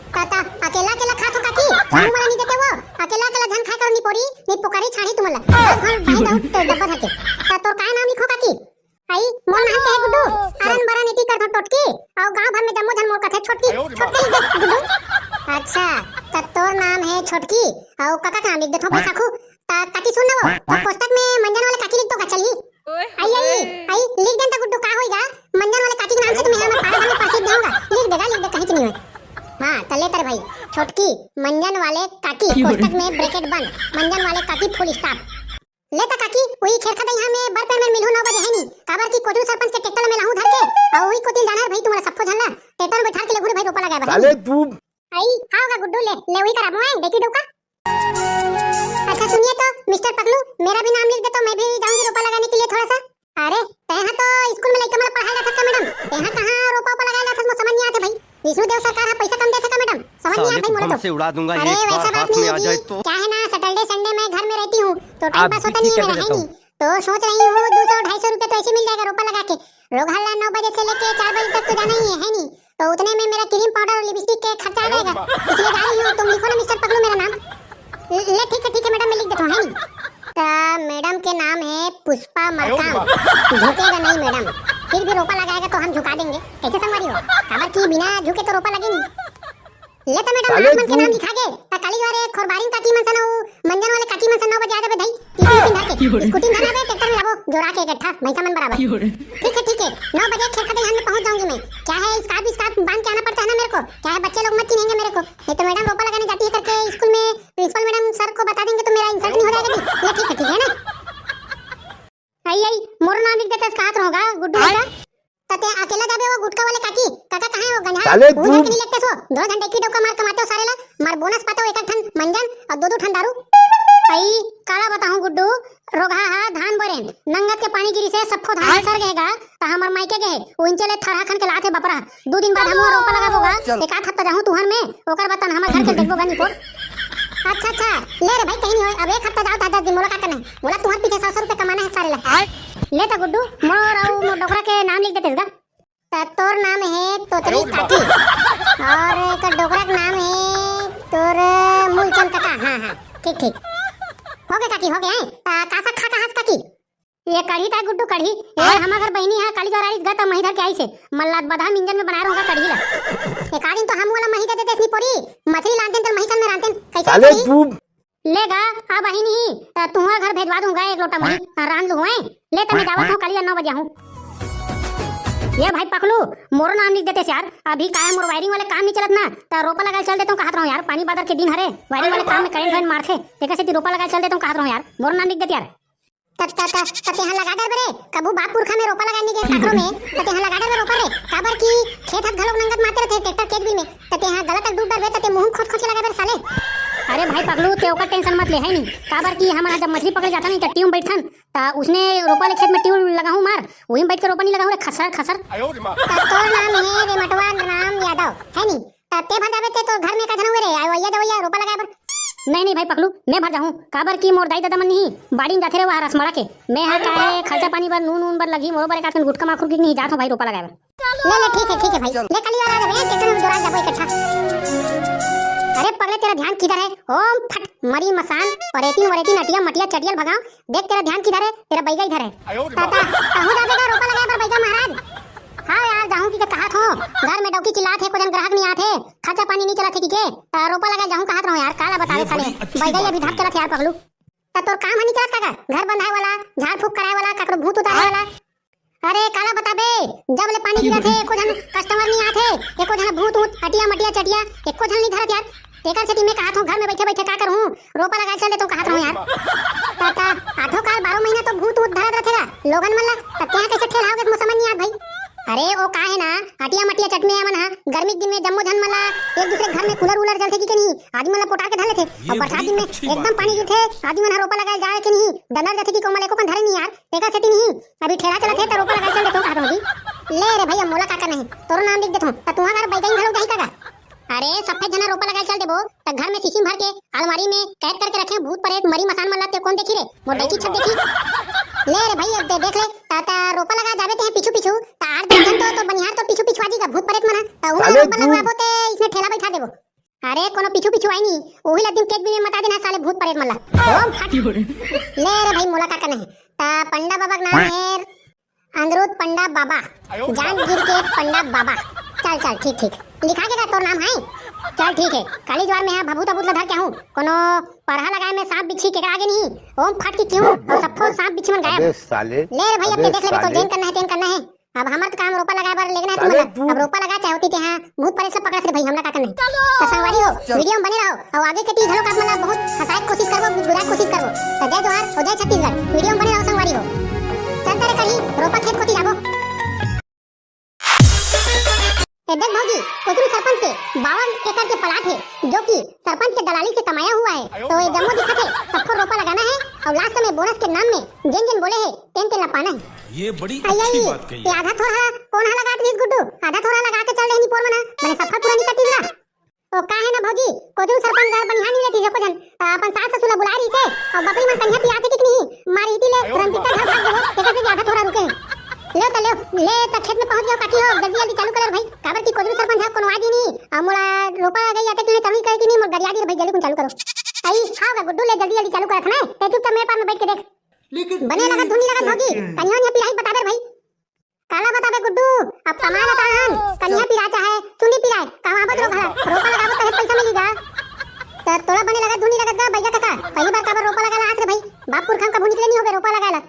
त, त, अकेला अकेला खात हो काकी? हाँ। हमू मन नहीं देते वो। अकेला अकेला झन खाए करो निपोरी, नहीं पोकारी छाड़ी तुमन ला। घर बाहर जाओ, तो डब्बा धर के। त तोर काय नाम लिखो काकी? आई, मोर नाम के हे गुड्डू, अरन बरन एती करथों टोटकी, अउ गांव भर में जम्मो झन मोर कथे छोटकी, छोटकी लिख दे गुड्डू। अच्छा, त तोर नाम हे छोटकी, अउ काका के नाम लिख देथों बैसाखू। त काकी सुन ना वो, त कोष्टक में मंजन वाले काकी लिख दो का चलही? आई, आई, आई, लिख देन त गुड्डू का होइगा, मंजन वाले काकी के नाम से तो मैं, मैं पारा भर में पास लिख दूंगा, लिख देगा, लिख दे, कहीं की नहीं होय। हां, त ले तेरे भाई, छोटकी, मंजन वाले काकी, कोष्टक में ब्रैकेट बंद, मंजन वाले काकी फुल स्टॉप। ले त काकी, उही खेरखा दइहा में बर पेड़ में मिलहू नौ बजे है नी। काबर की कोचरू सरपंच के ट्रैक्टर में लाहूं धर के, अउ उही कोतिल जाना है भाई तुम्हारा सप्पो झन ला। ट्रैक्टर में बैठा के लेगहूं रे भाई रोपा लगाए बर। साले तू। आई, आओगा गुड्डू ले, ले उही करा मोए, देखी डौका। अच्छा सुनिए तो, मिस्टर पकलू, मेरा भी नाम लिख दे तो मैं भी जाऊंगी रोपा लगाने के लिए थोड़ा सा। अरे, तेहा तो स्कूल में लइका मन पढ़ाए जाथस का मैडम? तेहा कहां रोपा ओपा लगाए जाथस, मोर समझ नहीं आते भाई। विष्णु देव सरकार हा पैसा कम देथे का मैडम? समझ नहीं साले आते को भाई मोला बम तो। से उड़ा दूंगा, अरे, एक वैसा बार बात हाथ नहीं में आ है जाए जी। तो। क्या है ना, सैटरडे संडे मैं घर में रहती हूँ, तो टाइम आप पास भी होता नहीं ठीक है करके मेरा, है देता नहीं? हूँ। तो सोच रही हूँ, दो सौ ढाई सौ रुपए तो ऐसे मिल जाएगा रोपा लगा के। रोगहर ला नौ बजे से लेके चार बजे तक तो जाना ही है, है नहीं? तो उतने में मेरा क्रीम पाउडर और लिपस्टिक के खर्चा आ जाएगा। इसलिए जा रही हूँ, तुम लिखो ना मिस्टर पगलू मेरा नाम। ले ठीक है, ठीक है मैडम, मैं लिख देता हूँ, है नी? तो मैडम के नाम है पुष्पा मरकाम। झुकेगा नहीं मैडम, फिर भी रोपा लगाएगा तो हम झुका देंगे। कैसे संगवारी हो? काबर कि बिना झुके तो रोपा लगे नहीं। ले तो मैडम, आप मन के नाम लिखा गे। त काली वारे खोरबारिन काकी मन सन अउ मंजन वाले काकी मन सन नौ बजे आ जाबे धाई। स्कूटी धर के, स्कूटी धर आबे, ट्रैक्टर में लाबो जोरा के इकट्ठा भैंसा मन बराबर। ठीक है, ठीक है, नौ बजे खेत खतिहान में पहुंच जाऊंगी मैं। क्या है, स्कार्फ स्कार्फ बांध के आना पड़ता है ना मेरे को, क्या है, बच्चे लोग मत चिन्हेंगे मेरे को। नहीं तो मैडम रोपा लगाने जाती है करके स्कूल में प्रिंसिपल मैडम सर को बता देंगे तो मेरा इंसल्ट नहीं हो जाएगा जी? ले ठीक है, ठीक है ना? आई आई, मोरो नाम लिख देते, कहात रहोगा गुड्डू बेटा। त ते अकेला जाबे वो गुटखा वाले काकी? काका कहाँ है वो गंजा? साले वो तू जाके नहीं लेते सो। दो घंटे की डौका मार कमाते हो सारे ला। मार बोनस पाते हो एक ठन मंजन और दो दो ठन दारू। आई काला बताऊं गुड्डू, रोगहा हा धान बोरेन, नंगत के पानी गिरी से सफो धान सर गएगा। त हमर मायके गए, वो इंचे ले थरहा खन के लाते बपरा। दो दिन बाद हम रोपा लगाबो गा। एक आध हफ्ता जाहूं तुहर में, ओकर बाद तन हमर घर के देखबो गा निपोर। अच्छा अच्छा, ले रे भाई, कहीं नहीं होय। अब एक हफ्ता जाओ त दस दिन, मोला का करना है? मोला तुहर पीछे सौ सौ रुपया कमाना है सारे ला। ले त गुड्डू, मोर अउ मोर डोकरा के नाम लिख देते गा। त तोर नाम है तोतरी काकी और एक डोकरा के नाम है तोर मूलचंद काका। हाँ हाँ, ठीक ठीक। हो गए काकी, हो गए हैं। त का साग खा कहास काकी? ये कढ़ी ताय गुड्डू, कढ़ी। ए, हमर घर बहिनी हा काली जोरारिस गा त मही धर के आइस हे। मल्ला बधा मिंजन में बनाए रहूंगा कढ़ी ला। एक आध दिन तो हम वाला मही दे देते इसनी पोरी। मछली लानतेन त मही सन में रांधतेन। कैसे साले कढ़ी? तू ले गा, आ बहिनी ही, त तुहर घर भेजवा दूंगा एक लोटा मही। हाँ, रांध लूं, हैं? ले त मैं जावत हूँ, काली नौ बजे हूँ। ये भाई पकलू, मोरो नाम लिख देते यार। अभी का है, मोर वायरिंग वाले काम नहीं चलत ना, त रोपा लगाए चल देता हूँ, कहत रहूँ यार, पानी बादर के दिन हरे, वायरिंग वाले काम में करंट वरेंट मारथे, तेकर सेती रोपा लगाए चल देता हूँ, कहत रहूँ यार, मोरो नाम लिख देते यार। त, त, त, त तेहा लगा डर बे रे, कभू बाप पुरखा में रोपा लगाए नहीं गए काकरो में, त तेहा लगा डर बे रोपा रे, काबर कि खेत हत घलोक नंगत माते रहते ट्रैक्टर खेत भी में, त तेहा गलत तक डूब डर बे, त ते मुंह खोच खोच के लगा बे रे साले। अरे भाई पगलू, ते ओकर टेंशन मत ले, है नी, काबर कि हमन जब मछली पकड़े जाथन नहीं टट्टी में बैठथन, त उसने रोपा ले खेत में ट्यूब लगाहूं मार, वही में बैठ के रोपा नहीं लगाहूं रे, खसर खसर। त तोर नाम है रे मटवा राम यादव, है नी? त ते भर जाबे ते तोर घर में का झन हुए रे, अवैया दवैया रोपा लगाए बर। नहीं नहीं भाई पकलू, मैं भर जाहूं, काबर कि मोर दाई ददा मन नहीं बाड़ी में जाथे रे, वह रसमड़ा के। मैं हा का है, खर्चा पानी बर, नून ऊन बर लगी, मोरो बर एक आध कन गुटखा माखुर की नहीं जात हूं भाई रोपा लगाए बर। ले ले, ठीक है ठीक है भाई, ले काली वाला आ जाबे, ट्रैक्टर में जोरा जाबो इकट्ठा। अरे पगले, तेरा ध्यान किधर है? ओम फट मरी मसान, परेतिन वरेतिन अटिया मटिया चटियल भगाओ। देख तेरा ध्यान किधर है, तेरा बैगा इधर है। ता, ता, कहूं जाबे गा रोपा लगाए बर बैगा महाराज? हाँ यार, जाहूं की कहत हो, घर में डौकी चिल्लात हे, को झन ग्राहक नहीं आत हे, खर्चा पानी नहीं चलत हे, ठीक है? ता रोपा लगाए जाहूं कहत रहूं यार, काला बतावे साले, बैगा अभी धाप चलत हे यार पगलू। ता तोर काम ह नहीं चलत का? घर बंधाए वाला, झाड़ फूक कराए वाला, काकरो भूत उतारे वाला। अरे काला बताबे, जब ले पानी गिरत हे, एको झन कस्टमर नहीं आत हे, एको झन भूत ऊत, अटिया मटिया चटिया, एको झन नहीं धरत यार। तेकर सेती मैं कहत हूँ, घर में बैठे बैठे का करहूँ, रोपा लगाए चल देता हूँ कहत रहूँ यार। ता, ता, आठों काल बारह महीना तो भूत ऊत धरत रथे गा लोगन मन ला, त तेहा कैसे ठेलहाओगे, मोर समझ नहीं आत भाई। अरे ओ का है ना, अटिया मटिया चटमे मन हा गर्मी के दिन में जम्मो झन मन ला एक दूसरे घर में कूलर वूलर चलथे कि के नहीं, आदमी मन ला पोटार के धर लेथे। और बरसात दिन में एकदम पानी गिरथे, आदमी मन हा रोपा लगाए जाए के नहीं, डर डर जाथे कि कोमल एको कन धरे नहीं यार। तेकर सेती नहीं, अभी ठेला चलत हे, त रोपा लगाए चल देथों, कहत हूँ जी। ले रे भैया, मोला का करना हे, तोरो नाम लिख देथों, त तुहा घर बैगइन घलो जाही का गा? अरे, सफेद झना रोपा लगाए चल देबो, त घर में शीशी भर के, अलमारी में कैद करके रखे भूत प्रेत, मरी मसान मन ला, ते कौन देखी रे? मोर डैकी छत देखी? ले रे भैया, दे, देख ले, त, त रोपा लगा जाबे ते पीछू पीछू, त आठ दस झन तो, तो बनिहार तो पीछू पीछू आ जाएगा, भूत प्रेत मन हा, त उन साले रोपा तू लगवाबो ते इसमें ठेला बैठा देबो। अरे कोनो पीछू पीछू आई नहीं, ओही ला दिन केक बिन में मता देना है साले भूत प्रेत मन ला। ओम फट। ले रे भाई मोला का करना है। ता पंडा बाबा का नाम है अनुरुद्ध पंडा बाबा। जान गिर के पंडा बाबा। चल चल ठीक ठीक। लिखा के का तोर नाम है? चल ठीक है। काली ज्वार में यहाँ भभूत अभूत ला धर के हूँ। कोनो परहा लगाए में सांप बिच्छी केकरा आगे नहीं। ओम फट की क्यों? और सफो सांप बिच्छी मन गायब। अबे साले। ले रे भाई अब ते देख ले तो जेन करना है तेन करना है। अब हमर तो काम रोपा लगाए बर लेगना है तुमन ला। अब रोपा लगा चाहे होती ते हाँ भूत परेत सब पकड़ा से भाई हमला का करना है। तो संगवारी हो, वीडियो में बने रहो और आगे के टीज घलो का मतलब बहुत हंसाए के कोशिश करबो, बुझाए के कोशिश करबो। तो जय जोहार और जय छत्तीसगढ़। वीडियो में बने रहो संगवारी हो। चलते रे कहीं रोपा खेत कोती जाबो। ए देख भौजी, कोतरू सरपंच के बावन एकड़ के प्लाट है, जो कि सरपंच के दलाली से कमाया हुआ है। तो ये जम्मो दिखत है, सबको रोपा लगाना है और लास्ट में बोनस के नाम में जेन जेन बोले है, तेन तेन ला पाना है। ये बड़ी आई, अच्छी आई, बात कही ये है। आधा थोड़ा कौन हा लगा दिस गुड्डू? आधा थोड़ा लगा के चल रहे नी पोर मना, मैंने सफा पूरा नहीं करती ना। ओ का है ना भौजी, कोतरू सरपंच घर बनिहार नहीं लेती जको जन, अपन सास ससुर ला बुला रही से और बकरी मन कन्या पियाथे कि नहीं, मारी इती ले रंजीता घर भाग देबो, तेकर से आधा थोड़ा रुके हैं। ले त, ले, ले त खेत में पहुंच गयो काकी हो, जल्दी जल्दी चालू कर भाई, काबर की कोदरू सरपंच ह कोनो आदि नहीं, आ मोला रोपा गई अटक ले चालू करे की नहीं, मोर गरिया दी रे भाई, जल्दी कुन चालू करो। आई, हाव गा गुड्डू, ले जल्दी जल्दी चालू करत हन, ते चुपचाप मेरे पास में बैठ के देख। बने लगत धुनी लगत भौजी, कनिया निया पिराई बताबे रे भाई। काला बताबे गुड्डू, अब कमाए ला ताहन, कनिया पिराय चाहे चुंदी पिराय, कहूं आबो तो रोपा, रोपा लगाबो तहे पैसा मिली गा। त तोला बने लगत धुनी लगत गा बैगा कका, पहली बार काबर रोपा लगाला आज रे भाई, बाप पुरखा कभू निकले नहीं होगे रोपा लगाला।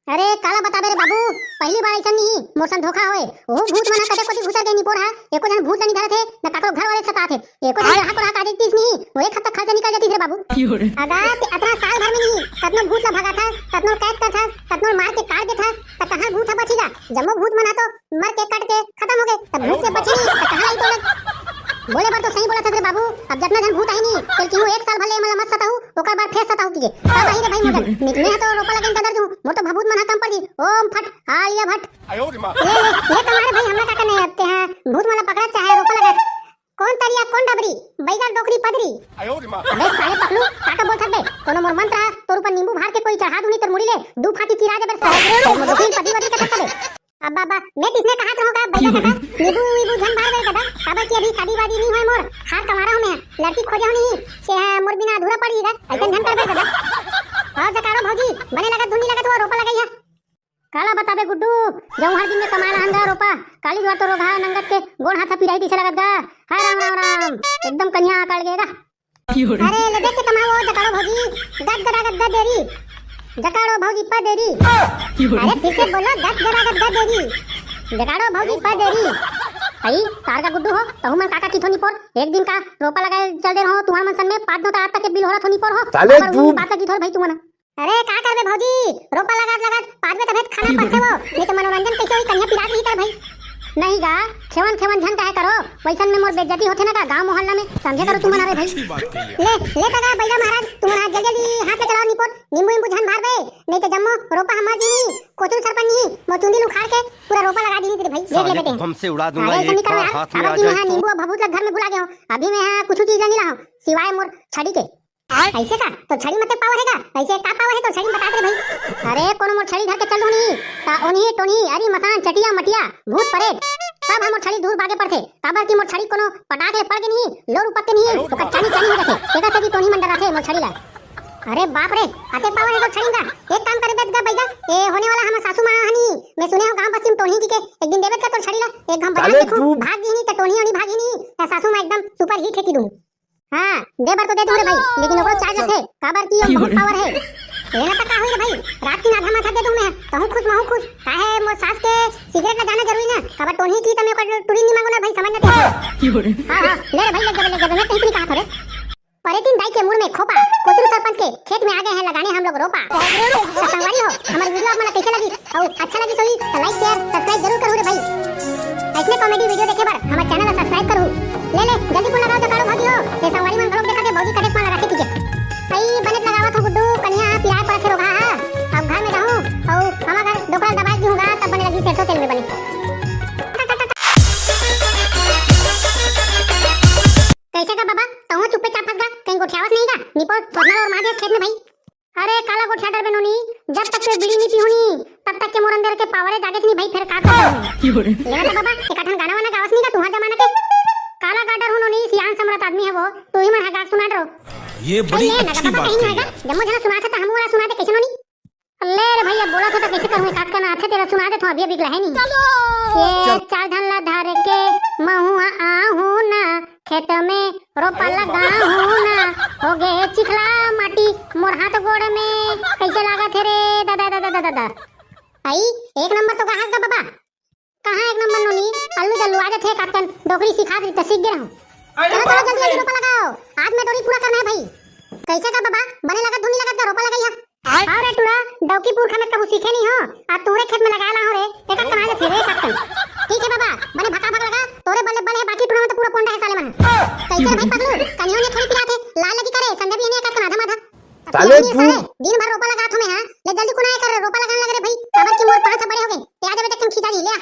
अरे काला बताबे रे बाबू, पहली बार ऐसा नहीं, मोर संग धोखा होए। ओ भूत मन ह कते कोती घुसर गए निपोर हा, एको झन भूत ल नहीं धरत हे, न काकरो घर वाले सतात हे। एको झन ग्राहक वाला का देखतीस नहीं, वो एक हफ्ता खर्चा निकल जातीस रे बाबू। अगा ते अतरा साल भर में नहीं, कतनो भूत ला भगाथस, कतनो कैद करथस, कतनो मार के काट देथस, त कहाँ भूत ह बची गा? जम्मो भूत मन ह तो मर के कट के खत्म हो गए, तब भूत से बची नहीं, त कहाँ आई तो लग? बोले बर तो सही बोलत हस रे बाबू, अब जतना झन भूत आही नहीं, तेल किहूं एक साल भले एमन ला मत सताहू, ओकर बाद फेर सताहू किके। तब आही रे भाई मोर जग। मैं, मैं ह तो रोपा लगे के डर जहूं, मोर तो भभूत मन ह कम पड़ जी। ओम फट, आलिया भट्ट। ले, ले, ले तुम्हारे भाई, हमला का करने अब ते ह भूत मन ला पकड़त चाहे रोपा लगा। कौन तरिया, कौन डबरी, बैगा डोकरी पदरी। अबे साले पकलू, का का बोलत हस बे? कोनो मोर मंत्र ह, तोर ऊपर नींबू भार के कोई चढ़ा दूं नहीं तोर मुड़ी ले, दू फांकी चिरा देबे साले। मोर डोकरी पदरी वदरी का थकता बे। अब बाबा, मैं तिसने कहा था का बैठा था, नींबू वीबू झन भार बे कदा, काबर कि अभी शादी वादी नहीं होए मोर, हार कमारा हूं मैं, लड़की खोजे हो नहीं, से है मोर बिना अधूरा पड़ गई, ऐसा झन कर बे कदा। और जकारो भौजी, बने लगत धुनी लगत हो, रोपा लगाई है। काला बताबे गुड्डू, जौं हर दिन में कमाए ला हन गा रोपा, काली द्वार तो रोगहा नंगत के गोड़ हाथ पिराई दिसे लगत गा। हाय राम राम राम, एकदम कन्या काट गए गा। अरे ले देख के कमाओ जकारो भौजी, गद गदा गद गद देरी। जकारो भौजी पा देरी। अरे फिर से बोलो, गद गदा गद गद देरी। जकारो भौजी पा देरी। आई तार का गुड्डू हो, तहू मन काका की थोनी पोर, एक दिन का रोपा लगाए चल दे रहो, तुम्हार मन सन में पाँच नौ आज तक के बिल हो रहा थोनी पोर हो। साले काबर तू उनी बात की थोर भाई तुमन। अरे का करबे भौजी, रोपा लगात लगात पाँच बजे तक खाना पड़थे वो, नहीं तो मनोरंजन कैसे होई, कन्या पिरात रही तर भाई। नहीं गा, खेवन खेवन झन काहे करो, वैसन में मोर बेइज्जती होथे ना का गांव मोहल्ला में, समझे करो तुमन। अरे भाई अच्छी बात कही है। ले, ले तगा बैगा महाराज, तुमन हाथ जल्दी जल्दी हाथ ले चलाओ निपोर, नींबू नींबू झन भार बे, नहीं तो जम्मो रोपा हमार जी नहीं, कोचरू सरपंच नहीं, मोचुंदी उखाड़ के पूरा रोपा लगा दी रे भाई, देख ले बेटे। बम से उड़ा दूंगा अरे ऐसे एक नहीं करो बार यार, हाथ में आ जाए तो। नींबू भभूत ला घर में भुला गए हो, अभी मैं यहाँ कुछ चीज नहीं लाऊं, सिवाय मोर छड़ी के। ऐसे का? तो छड़ी मत पावर है का? ऐसे का पावर है तो छड़ी बता दे भाई। अरे कोनो मोर छड़ी धर के चल दूं नहीं, ता ओनही टोनही, अरी मसान, चटिया, मटिया, भूत, परेत, सब हमर छड़ी दूर भागे पड़थे। काबर कि मोर छड़ी कोनो पटाक ले पड़ के नहीं, लोर उपक के नहीं, ओकर चानी चानी हो जाथे। तेकर से भी टोनही मन डराथे मोर छड़ी ला। अरे बाप रे, अते पावर है तो छड़ी का? एक काम करे बेत गा बैगा, ए होने वाला हमर सासू माँ हनी, मैं सुने हो गांव बस्ती में टोनही की के, एक दिन देबे का तोर छड़ी ला, एक घम बजा देखू, भाग गई नहीं तो टोनही ओनी भागी नहीं, तो सासू माँ एकदम सुपर हिट है की दूं। हाँ, दे बर तो दे दूं रे भाई, लेकिन ओकरो चार्ज लगथे, काबर कि ओम बहुत पावर है। लेना त का होई रे भाई, रात की आधा माथा दे दूं मैं, तहूं खुश महूं खुश। काहे मोर सास के सिगरेट ला जाना जरूरी ना, काबर टोनही की त मैं ओकर टुरी नहीं मांगू ना भाई, समझ ना ते। हाँ, हाँ, ले रे भाई, ले जाबे, ले जाबे, मैं कहीं नहीं कहा था रे। परेतिन दाई के मुड़ में खोपा, कोचरू सरपंच के खेत में आ गए हैं लगाने हम लोग रोपा। तो संगवारी हो, हमारी वीडियो आप मन ला कैसे लगी? अउ अच्छा लगिस होही त like, share, subscribe जरूर करहू रे भाई। ऐसने comedy video देखे बर हमर channel ला subscribe करहू। ले ले, जल्दी कुन लगाओ जकारो भौजी हो। ये संगवारी मन घलोक देखत हे भौजी कतेक मन लगाथे कहिके। अई बनेच लगावत हो गुड्डू, कनिया हा पिराय परत हे रोगहा हा। अब घर में रहूं अउ हमार घर डोकरा दबाई दिहूं गा, तब बने लगी सरसों तेल में बने। कैसे का बाबा, तहूं चुप्पे चाप फंस गा, कहीं गोठियावस नहीं गा? निपोर पढ़ना और मार दिया खेत में भाई। अरे काला गोठिया डरबे नोनी, जब तक के बीड़ी नहीं पीहूं नी, तब तक के मोर अंदर के पावरे जागे नहीं भाई, फिर का करबे? लेना तो बाबा, एक ठन गाना वाना गावस नहीं का तुम्हार जमाना के? काला गाडर हूं नोनी, सियान समरत आदमी है वो, तू ही मन हा गा सुना डरो। ये बड़ी अच्छी बात कही है। जम्मो जना सुना था, हम वाला सुना दे कैसे नोनी? ले रे भैया, बोला था तो कैसे करूं, काट करना अच्छा तेरा सुना दे तो अभी अभी है नहीं। ये चार धन ला धर के महुआ आहू ना, खेत में रोपा लगाहूं ना, हो गे चिखला माटी, मोर हाथ गोड़ में। कैसे लागत हे रे दादा, दादा, दादा, दादा? आई, एक नंबर तो गाहस गा बाबा। कहाँ एक नंबर नोनी, अल्लू जल्लू आ जाथे काटकन, डोकरी सिखा दी त सीख गे रहूं। चलो, चलो, जल्दी, जल्दी रोपा लगाओ, आज मैं डोरी पूरा करना है भाई। कैसे का बाबा, बने लगत धुनी लगत का रोपा लगाई है? अरे टूरा, डौकी पुरखा में कभू सीखे नहीं हो, आज तोरे खेत में लगा ला हो रे, एक कमा ले फिर एक कम। ठीक है बाबा, बने भका भक लगा, तोरे बल्ले बल है, बाकी टूरा में तो पूरा पोंडा है साले मन। कैसे भाई पगलू, कनियो ने थोड़ी पिरात है, लाल लगी करे, संजय भी नहीं काट के माधा माधा। साले तू दिन भर रोपा लगा थो मैं, हां? ले जल्दी कुना कर रोपा लगाने लगे रे भाई, काबर की मोर पांच बड़े हो गए, ते आ जाबे तक तुम खींचा जी, ले आ।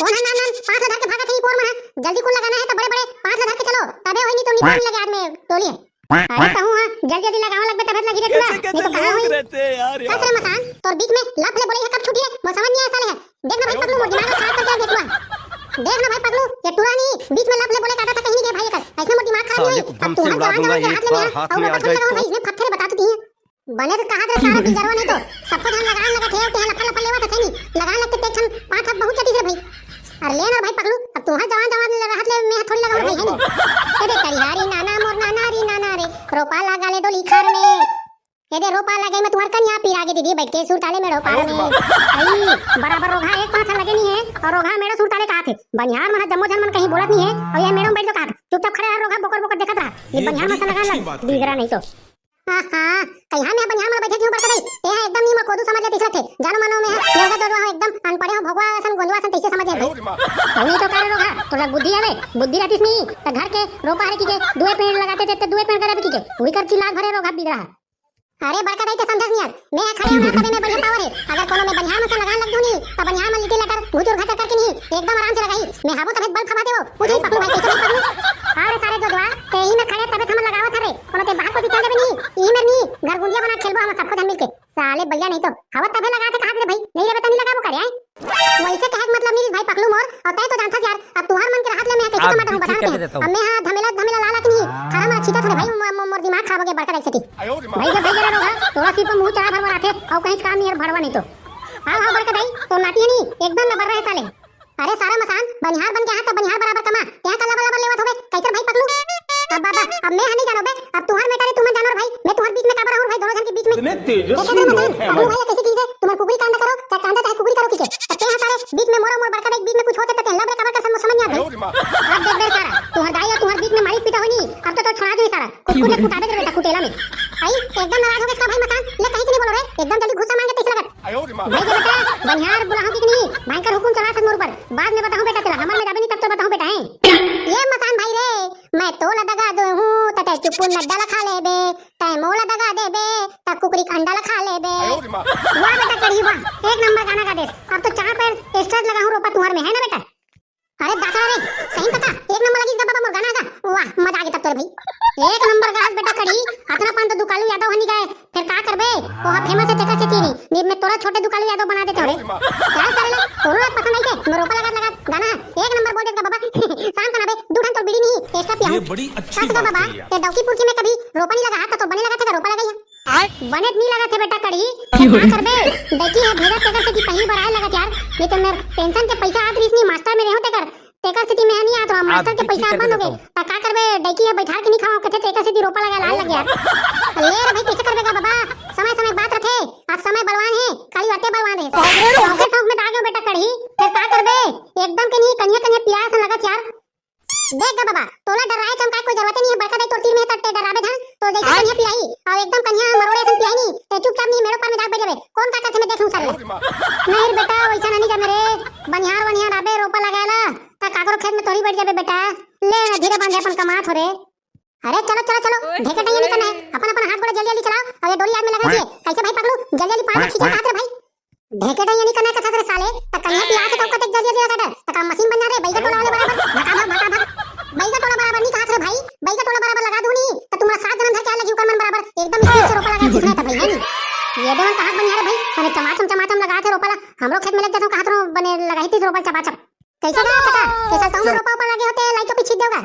कौन है नान नान पांच हजार के भागा थे पोर में, हां? जल्दी कुन लगाना है तो बड़े बड़े पांच हजार के चलो, तबे वही नहीं तो निकाल लगे आज में टोली है। अरे कहूँ हाँ, जल्दी जल्दी लगावा लगबे तभे त लगही रे टूरा, नहीं तो कहाँ होई? कस रे मसान, तोर बीच में लफ ले बोले है कब छूटी रे? मोर समझ नहीं आया साले है। देख ना भाई पगलू, मोर दिमाग खराब कर दिया बेटुआ। देख ना भाई पगलू, ये टूरा नहीं, बीच में लफ ले बोले कहता था कहीं नहीं गए भाई कर। ऐसे मोर दिमाग खराब नहीं होई। अब तू हर जवान जवान के हाथ ले मेहा, और बता लगा भाई, इसने फत्थे रे बता तो दिए। बने तो कहा थे सारा बिजरवा नहीं तो सबको धान लगान लगा थे, यहाँ लफा लफा लेवा था नहीं, लगान लगते तेक्षण पाँच हाथ बहुत चटी से भाई। अरे ले ना भाई पगलू, अब तुम्हारा जवान जवान ले रहत ले मैं थोड़ी लगाऊं भाई, है नहीं? अरे करिहारी नाना मोर नाना री नाना रे, रोपा लगा ले डोली खार में। ये दे रोपा लगे में तुम्हार कन्या पीर आगे दीदी बैठ के सुरताले में रोपा में। भाई बराबर रोघा एक पाँच लगे नहीं है और रोघा मेरा सुरताले कहा थे। बनिहार मन जम्मो जन मन कहीं बोलत नहीं है और ये मेड़ो में बैठ के कहा था चुपचाप खड़े रह रोघा बोकर बोकर देखत रहा। ये बनिहार मन से लगान लग बिगरा नहीं तो। हाँ हाँ, कहिया में बनिहार मन बैठे क्यों बरसा भाई? ते हा एकदम नीम कोदू समझ लेते इसरत थे। जानो मानो में हा, नेवगा तो वहाँ एकदम अनपढ़े हो, भगवा असन गोंदवा असन तैसे समझ लेते। नहीं तो करे रोघा, तो लग बुद्धि आवे, बुद्धि रहतीस नहीं, तो घर के रोपा हरे की के दुए पेड़ लगाते थे, तो दुए पेड़ करे की के, वही कर चिल्ला भरे रोघा बिगरा। अरे बड़का दाई ते समझस नहीं यार, मैं हा खड़े ना तबे में बढ़िया पावर है। अगर कोनो में बनिहार मन से लगान लग दूनी, तो बनिहार मन लिटिल लटर घुचुर घचर करके नहीं, एकदम आराम से लगाई। मैं हाबो तबे बल्ब खबा देवो, पूछे पकड़ू भाई कैसे भाई पकड़ू? अरे सारे जो जवा, ते ही में खड़े तबे थमन लगावत हरे, कोनो ते बाहर को भी चल देबे नहीं, ई में नहीं, घर गुंजिया बना खेलबो हम सबको जन मिलके। साले बलिया नहीं तो हवा तबे लगा थे कहा रे भाई, नहीं लेबे तो नहीं लगाबो करे आए। वैसे कहे के मतलब नहीं भाई पकलू मोर, और तय तो जानथस यार, अब तुहार मन के रहत ले मैं कैसे कमा दूं बता के। अब मैं हां धमेला धमेला लाला कि नहीं, थारा मन छीटा थोड़े भाई, मो- मो- मोर दिमाग खराब हो गया बड़का दाई से। भाई जब भाई जरा रोगा, तोरा सिर पर मुंह चढ़ा भर भर आथे, और कहीं काम नहीं यार भरवा नहीं तो। हां हां बड़का दाई, तो नाती है नहीं, एकदम नबर रहे साले। अरे सारा मसान, बनिहार बन के हां त बनिहार बराबर कमा, तेहा का लबर लबर लेवत होबे, कैसे भाई पकलू? अब बाबा, अब मैं हनी जानो बे, अब तुहार मेटर तुमन जानो रे भाई, मैं तुहार बीच में काबर रहूं भाई, दोनों जन के बीच में? इतने तेजस्वी लोग हैं भाई। कैसे चीज है, तुम्हार कुकरी कांदा करो, चाहे कांदा चाहे कुकरी करो किसे, तब तेहा सारे बीच में मोरो मोर बड़का भाई बीच में कुछ होते तो तेहा लबर काबर कर समझ नहीं आते। अब देख बे सारा, तुहार दाई और तुहार बीच में मारी पीटा होनी, अब तो तो छुड़ा दो सारा, कुछ कुछ कुटाबे दे बेटा कुटेला में। आई एकदम नाराज हो गए इसका भाई मसान, ले कहीं के नहीं बोलो रे, एकदम जल्दी घुसा मांगे तैसे लगत। भाई के बेटा, बनिहार बुलाहूं कि नहीं? भयंकर हुकुम चला सक मोर ऊपर। बाद में बताहूं बेटा तेला, हमर में जाबे नहीं तब तो बताहूं बेटा, हैं? ये मसान भाई रे, मैं तोला दगा दूं हूं, त तै चुप्पू नड्डा ला खा लेबे, तै मोला दगा देबे, त कुकरी का अंडा ला खा लेबे। वाह बेटा कढ़ी वाह, एक नंबर गाना गा देस। अब तो चार पैर स्टेज लगा हूं रोपा तुहार में, है ना बेटा? अरे दादा रे, सही में कका, एक नंबर लगी गा बाबा मोर गाना गा। वाह, मजा आ गया तब तोरे भाई। एक नंबर गास बेटा कढ़ी, अतना पान तो दुकालू यादव हनी गाए, फिर का करबे? ओहा फेमस है तेकर से तीरी, नहीं मैं तोरा छोटे दुकालू यादव बना देते हो रे। क्या सारे लोग, तोरो लोग पसंद आई थे, मैं रोपा लगा लगा गाना है, एक नंबर बोल देगा बाबा। शाम का ना बे, दू घंटा बीड़ी नहीं, एक्स्ट्रा पिया ये हूँ। बड़ी अच्छी बात बाबा, है यार। ये डौकी पुरखी में कभी रोपा नहीं लगा, हाथ तो बने लगा था, रोपा लगाई है। बने त नहीं लगा थे बेटा कढ़ी, का करबे? डौकी है भेजा तेकर से कि पहली बार आए लगा यार, नहीं तो मेरे पेंशन के पैसा आत रहीस नहीं, मास्टर में रहो तेकर, तेकर सेती मैं नहीं आत रहा, मास्टर के पैसा बंद हो गए। ता का करबे, डौकी है बैठार के नहीं खाओ, कहते तेकर सेती रोपा लगा लाल लग गया। ले रे भाई, कैसे करबे का बाबा, समय समय बात रथे, आज समय बलवान है, काली बातें बलवान है। शौक के शौक में दागे बेटा कढ़ी, फिर का करबे, एकदम के नहीं, कन्या कन्या पिया सन लगत यार। देख गा बाबा, तोला डराए चमकाए कोई जरूरत नहीं है, बड़का दाई तोर तीर में है, तब ते डराबे धन, तो जैसे कन्या पियाई, और एकदम कन्या मरोड़े सन पियाई नहीं, ते चुपचाप नहीं मेरे ऊपर में जाके बैठ जाबे, कौन का करथे मैं देख लूं साले। नहीं रे बेटा, वैसा नहीं जामे रे, बनिहार वनिहार आबे रोपा लगाए ला, ता काकरो खेत में तोरी बैठ जाबे बेटा, ले ना धीरे बांधे अपन कमात हो रे। अरे चलो चलो चलो, ढेके टाइम नहीं करना है, अपन अपन हाथ गोड़ जल्दी जल्दी चलाओ, और ये डोली आग में लगना चाहिए, कैसे भाई पकड़ू, जल्दी जल्दी पानी खींचे हाथ रे भाई। ढेके डैया नहीं करना कथा रे साले, त कन्या पिया से तो कते जल्दी जल्दी लगा दे, त का मशीन बन जा रे, बैगा टोला वाले बराबर, भगा भाग, भगा भाग। बैगा टोला बराबर नहीं कहा रे भाई, बैगा टोला बराबर लगा दूं नहीं, त तुम्हारा सात जन्म धर के लगी उकर मन बराबर, एकदम स्पीड से रोपा लगा सीखना था भाई, है नहीं? ये देवन कहा बन जा रे भाई, अरे चमाचम चमाचम लगा थे रोपा ला, हमरो खेत में लग जाता कहा रो बने लगाई थी रोपा चपाचप। कैसे का पता, कैसा कहूं रोपा ऊपर लगे होते लाइट के पीछे देगा।